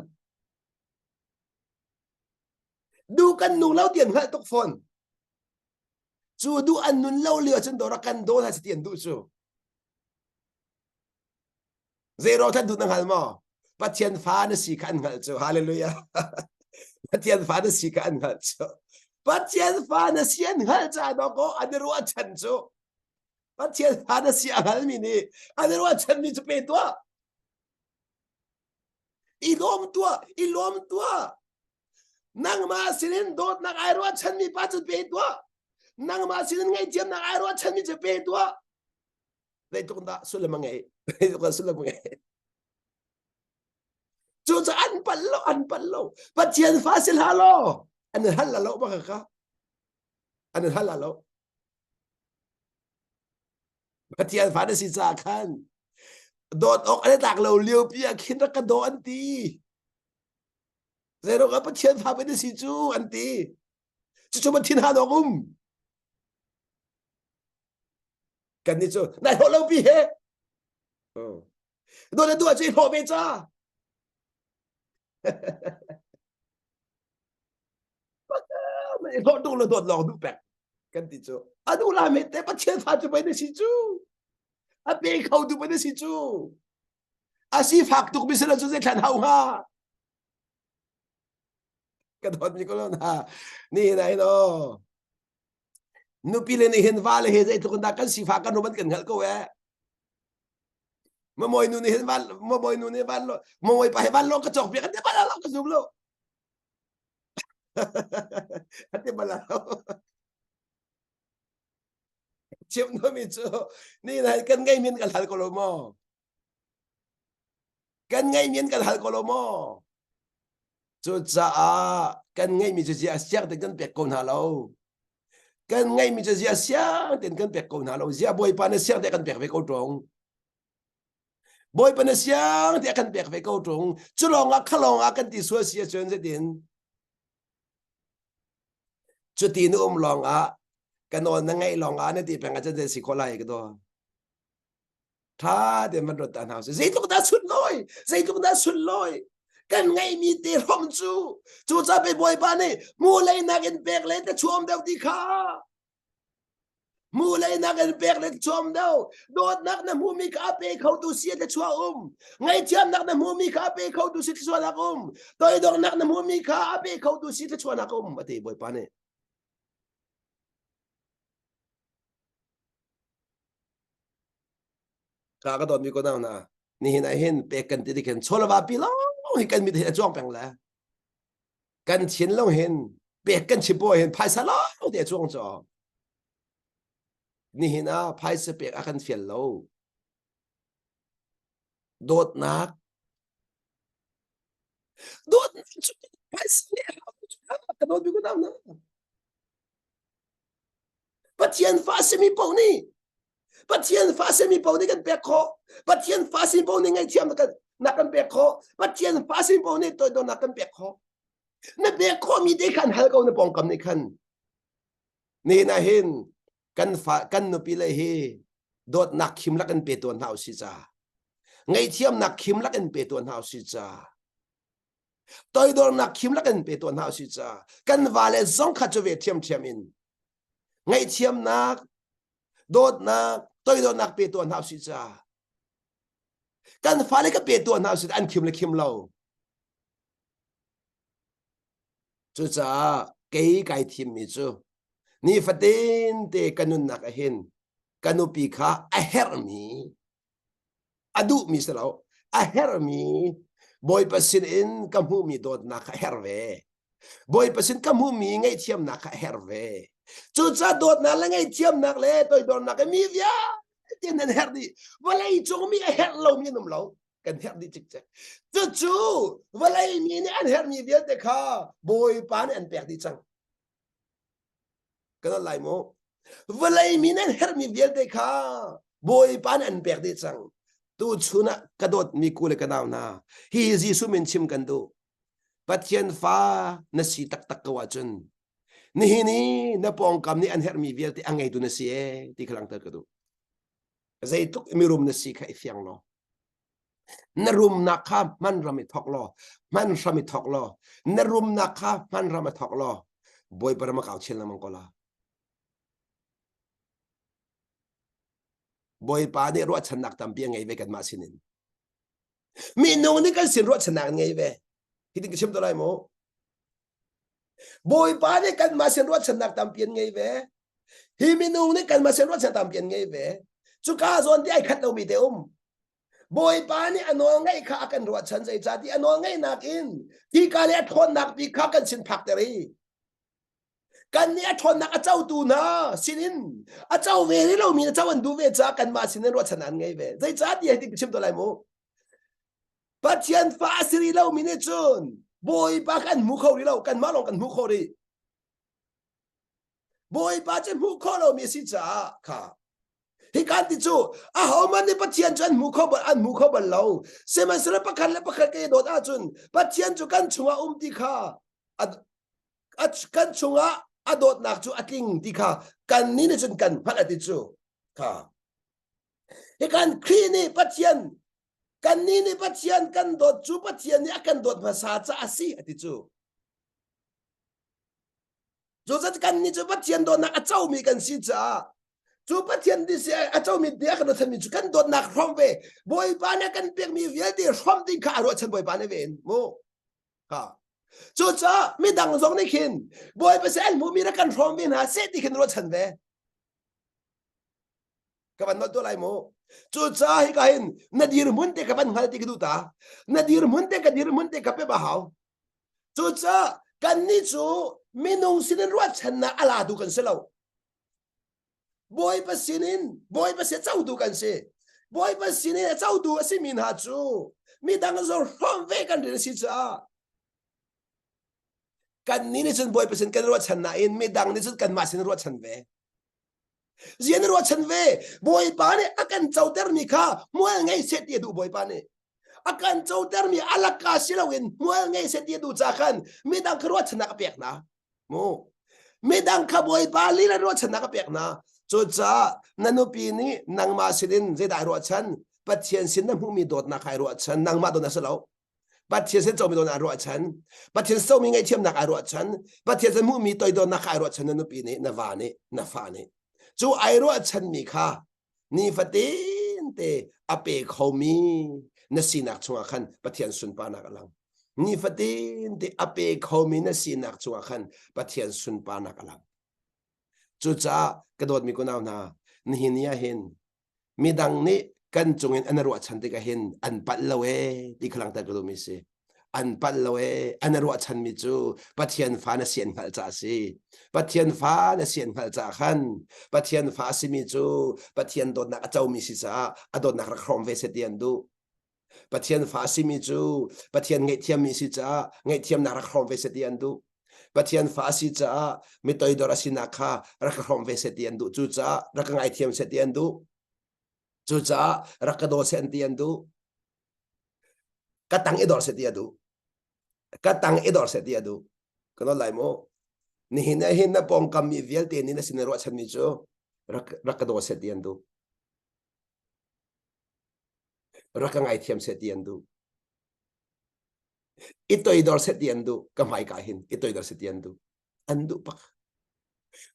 [SPEAKER 1] Duh kan nung lo ti an hngalh tuk fawn. Cu duh an nun lo lio cun dawr kan daw hna si ti an duh cu. Zeiro than duh na hngal maw? Pathian fa na si kha an hngalh cu. Hallelujah. Pathian fa na si kha an hngalh cu. Pathian fa na si an hngalh caah dawkaw an i ruahchan cu. Pathian fa na si a hngalmi nih an i ruahchanmi cu pe tuah. I lawm tuah, i lawm tuah. Nangmah sinin dawtnak ai ruahchanmi pa cu pe tuah. Nangmah sinin ngaihthiamnak ai ruahchanmi cu pe tuah. Zeitluk dah sullam a ngeih? Zeitluk dah sullam a ngeih? Cu cu an pal lo, an pal lo. Pathian fa si hlah law, an hal la lo baka ka. An hal la lo. Pathian fa na si ca khan dawt awk an i tlak lo lio pi ah khin rak ka daw an ti. Zeiruang ah Pathian fa na si cu an ti. Cucu ma thin han awk um. Kan nih cu nai hlawh lo pi he. Dawt na duh cu i hlawh ve ca. I hlawh duh lo dawt lawng duh pek kan ti cu. A duh la me te Pathian fa cu pei na si cu. A pe kho tu pei na si cu. A si fak tuk mi si lo cu zei thlan hau hnga. Ka dawt mi ko lo na. Ni na hin aw. Nupi le nih hin va le he zeitluk in dah kan sifah kan rum an kan hngalh ko eh. Mamawi nu nih hin van mamawi nu nih van lo mamawi pa he van lo ka cawk piak an ti bal lo ka zum lo. An ti bal lo. Chim mi cu ni na kan ngei min kan hal ko lo maw? Kan ngeihmi an kan hal ko lo maw? Cucaah kan ngeihmi cu ziah siang tein kan pek ko hna lo. Kan ngeihmi cu ziah siang tein kan pek ko hna lo. Ziah Bawipa na siang te kan pek ve ko ṭung. Bawipa na siang te kan pek ve ko ṭung. Cu lawngah kha lawngah kan ti sual si ahcun zeitin? Cuti na um lawngah ka nawl na ngaih lawngah na ti peng ahcun zei si khawh lai ka daw. Tha tein van ruat ta hna usih. Zeitluk dah sunlawi, zeitluk dah sunlawi. Kan ngeihmi te hrom cu cu ca pe Bawipa nih mu leinak in pek le te chuam deuh ti kha. Mu leinak in pek le chuam deuh. Dawtnak na hmumi kha a pe kho tu si te chua um. Ngaihthiamnak na hmumi kha a pe kho tu si te chuanak um. Toidornak na hmumi kha a pe kho tu si te chuanak um ati Bawipa nih. Ka ka dawtmi ko nau na nihin ah hin pek kan ti khin chawlava pi lawng hi kan mit hi a cuang peng le kan thin long hin pek kan chim po hin phaisa lawng te a cuang cho nihin ah phaisa pek a kan fial lo dawtnak dawtnak cu phaisa nih ka dawtmi ko nau na Pathian fa simi paoh nih Pathian fa simi paoh nih kan pek khawh. Pathian fa simi paoh nih ngaihthiam nak kan nak kan pek khawh. Pathian fa simi paoh nih toidornak kan pek khawh. Na pek khawhmi te khan hal ko na pawngkam nih khan. Nihin ah hin kan fa kan nupi le hi dawtnak khim lak in pe tuan hna usih ca. Ngaihthiamnak khim lak in pe tuan hna usih ca. Toidornak khim lak in pe tuah hna usih ca kan vale zong kha cu ve ṭhiamṭhiam in ngaihthiamnak dawtnak toidornak pe tuah hna usih ca kan fale ka pe tuah hna usih an khim le khim lo cucaah kei kai thimmi cu nifatin te ka nunnak ah hin ka nupi kha a herhmi a duhmi si lo a herhmi Bawipa sin in ka hmuhmi dawtnak kha a herh ve Bawipa sin ka hmuhmi ngaihthiamnak kha a herh ve cucaah dawtnak le ngaihthiamnak le toidornak mi vialte nan herh dih vawlei cung mi a herh lomi an um lo kan herh dih cikcek cucu vawlei mi nih an herhmi vialte kha Bawipa nih an pek dih cang Kan lai mu. Vawlei mi nan herhmi vialte kha Bawipa nih an pek dih cang. Tu chun ah ka dawtmi ku le ka nau hna, hi Jesuh min chim kan duh. Pathian fa na si taktak ko ahcun nihin i na pawngkam nih an herhmi vialte a ngeitu na si ee ti kha langhter ka duh. Zeitluk mirum na si kha i fiang law na rumnak kha hman ram i thawk law hman hram i thawk law na rumnak kha hman ram a thawk law bawipa ram a kau chin lengmang ko la bawipa nih ruahchannak tampi a ngei ve kanmah sinin minung nih kan sin ruahchannak an ngei ve hitin ka chim to lai mu bawipa nih kanmah sin ruahchannak tampi an ngei ve hi minung nih kanmah sin ruahchannak tampi an ngei ve cuka zawn ti ai khat lomi te um Bawipa nih a nawl ngeih kha a kan ruahchan zeicahtiah a nawl ngeihnak in hika le a ṭhawnnak bik kha kan sin phakter i kan nih a ṭhawnnak a cotu hna sinin a co ve rih lomi na co an duh ve caah kanmah sinin ruahchan an ngei ve zeicahtiah hitin ka chim to lai mu. Pathian fa a si rih lomi nih cun Bawipa kan hmu kho rih lo, kanmah lawng kan hmu kho rih. Bawipa cu hmuh khawh lomi a si caah kha hi kan ti cu ahohmanh nih Pathian cu an hmu kho bal an hmu kho bal lo. Sihmanhsehlaw pakhat le pakhat kan i dawt ahcun Pathian cu kan chungah um ti kha a, kan chungah a dawtnak cu a tling ti kha kannih nih cun kan hngalh a ti cu kha hi kan Khrih nih Pathian kannih nih Pathian kan dawt cu Pathian nih a kan dawt hmasa caah a si a ti cu. Cucaah kannih cu Pathian dawtnak a comi kan si caah cu Pathian ti si a comi bia kan ruahchanmi cu kan dawtnak hrawm ve Bawipa nih a kan pekmi vialte hrawm ding kha a ruahchan Bawipa nih ve in mu ha cucaah midang zong nih khin Bawipa si an hmuhmi rak kan hrawm ve hna seh ti khin ruahchan ve ka van nolh tuah lai mu cucaah hika hin na dirhmun te ka van hngal ti ka duh ta na dirhmun te ka dirhmun te ka pe ba hau Cucaah kannih cu minung sinin ruahchannak a latu kan si lo. Bawipa sinin Bawipa sin cotu kan si. Bawipa sinin a cotu a simi hna cu midang zong hrawm ve kan rian a si caah kannih nih cun Bawipa sin kan ruahchan nain midang nih cun kanmah sin ruahchan ve. Zian ruahchan ve Bawipa nih a kan cotermi kha hmual ngei seh ti a duh Bawipa nih. A kan cotermi a laka si loin hmual ngei seh ti a duh ca khan midang kha ruahchannak a pek hna. Mu. Midang kha Bawipa lila ruahchannak a pek hna. Cucaah na nupi nih nangmah sinin zeidah ai ruahchan? Pathian sin na hmuhmi dawtnak kha ai ruahchan. Nangmah dawtnak si lo. Pathian sin comi dawtnak ai ruahchan. Pathian somi ngaihthiamnak ai ruahchan. Pathian sin hmuhmi toidornak kha ai ruahchan na nupi nih, na va nih, na fa nih. Cu ai ruahchanmi kha nifatin te a pe khomi na sinak chungah khan Pathian sunparnak a lang. Nifatin te a pe khomi na sinak chungah khan Pathian sunparnak a lang. Cucaah ka dawtmi kunau hna, nihin ni ah hin midang nih kan cungin an ruahchan tikah hin an palh lo ee ti kha langhter ka duhmi si. An palh lo ee an ruahchanmi cu Pathian fa na si an hngalh caah a si. Pathian fa na si an hngalh caah khan Pathian fa a simi cu Pathian dawtnak a comi si caah a dawtnak rak hrawm ve seh ti an duh. Pathian fa a simi cu Pathian ngaihthiammi si caah ngaihthiamnak rak hrawm ve seh ti an duh. Pathian fa a si caah mi toidor a sinak kha rak ka hrawm ve seh ti an duh. Cucaah rak ka ngaithiam seh ti an duh. Cucaah rak ka daw seh an ti an duh. Ka tang i dor seh ti a duh. Ka tang i dor seh ti a duh. Ka nawl lai mu. Nihin ah hin na pawngkam mi vialte nih na sin i ruahchanmi cu rak rak ka daw seh ti an duh. Rak ka ngaithiam seh ti an duh. I toidor seh ti an duh. Ka hmaika hin i toidor seh ti an duh. An duh bak.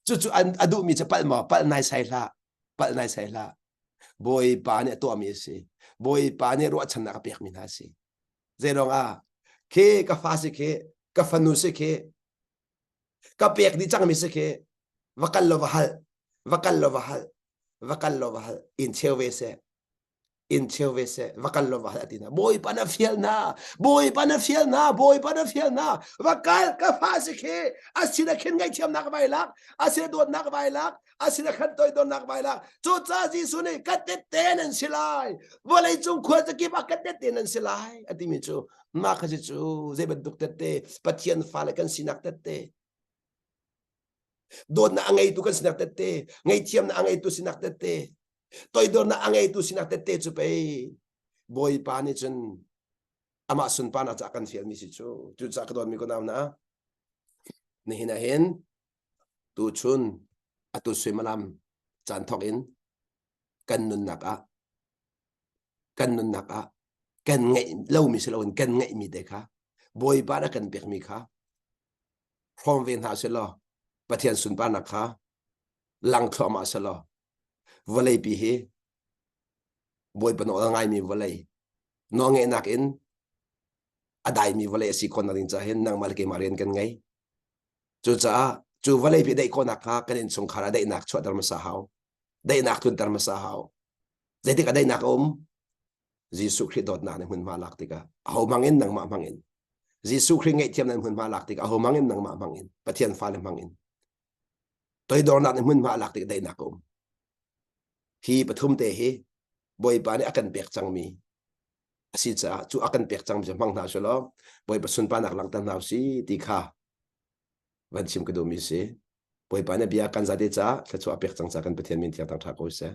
[SPEAKER 1] Cucu an a duhmi cu palh maw? Palh nai sai hlah. Palh nai sai hlah. Bawipa nih a tuahmi a si. Bawipa nih ruahchannak a pekmi hna a si. Zeiruang ah khi ka fa si khi, ka fanu si khi, ka pek dih cangmi si khi, va kal law va hal, va kal law va hal, va kal law va hal, in cheu ve seh. In cheu ve seh, va kal law va hal a ti hna. Bawipa na fial hna, Bawipa na fial hna, Bawipa na fial hna, va kal ka fa si khi, a sin ah khin ngaihthiamnak vai lak, a sin ah dawtnak vai lak, a sin ah khan toidornak vai lak. Cucaah Jesuh nih ka tette nan si lai, vawleicung khuazakip ah ka tette nan si lai, a timi cu mah kha si cu zei bantuk tette, Pathian fale kan sinak tette. Dawtnak a ngeitu kan sinak tette, ngaihthiamnak a ngeitu sinak tette, toidornak a ngeitu sinak tette cu pei Bawipa nih cun amah sunparnak caah kan fialmi si cu. Cucaah ka dawtmi ka nau hna, nihin ah hin tuchun atu suimilam caan thawk in kan nunnak ah kan nunnak ah kan ngeih lomi si loin kan ngeihmi te kha Bawipa nih a kan pekmi kha hrawm ve hna seh law Pathian sunparnak kha lang thluahmah seh law vawleipi hi Bawipa nawl a ngaimi vawlei nawlngeihnak in a daimi vawlei a si khawhnak ding caah hin nangmah le keimah rian kan ngei. Cucaah cu vawleipi daih khawhnak kha kan innchungkhar ah daihnak chuahter hmasa hau. Daihnak tlunter hmasa hau. Zeitik ah daihnak a um? Jesuh Khrih dawtnak nih hmunhma lak tikah aho hmang in nangmah hmang in Jesuh Khrih ngaihthiam nan hmunhma lak tikah aho hmang in nangmah hmang in Pathian fale hmang in toidornak nih hmunhma lak tikah daihnak a um. Hi pathum te hi Bawipa nih a kan pek cangmi. A si caah cu a kan pek cang mi hmang hna sih law Bawipa sunparnak langhter hna usih ti kha van chim ka duhmi si. Bawipa na bia kan zate caah thluachuah pek cang ca kan Pathian min thiang thang ṭha ko seh.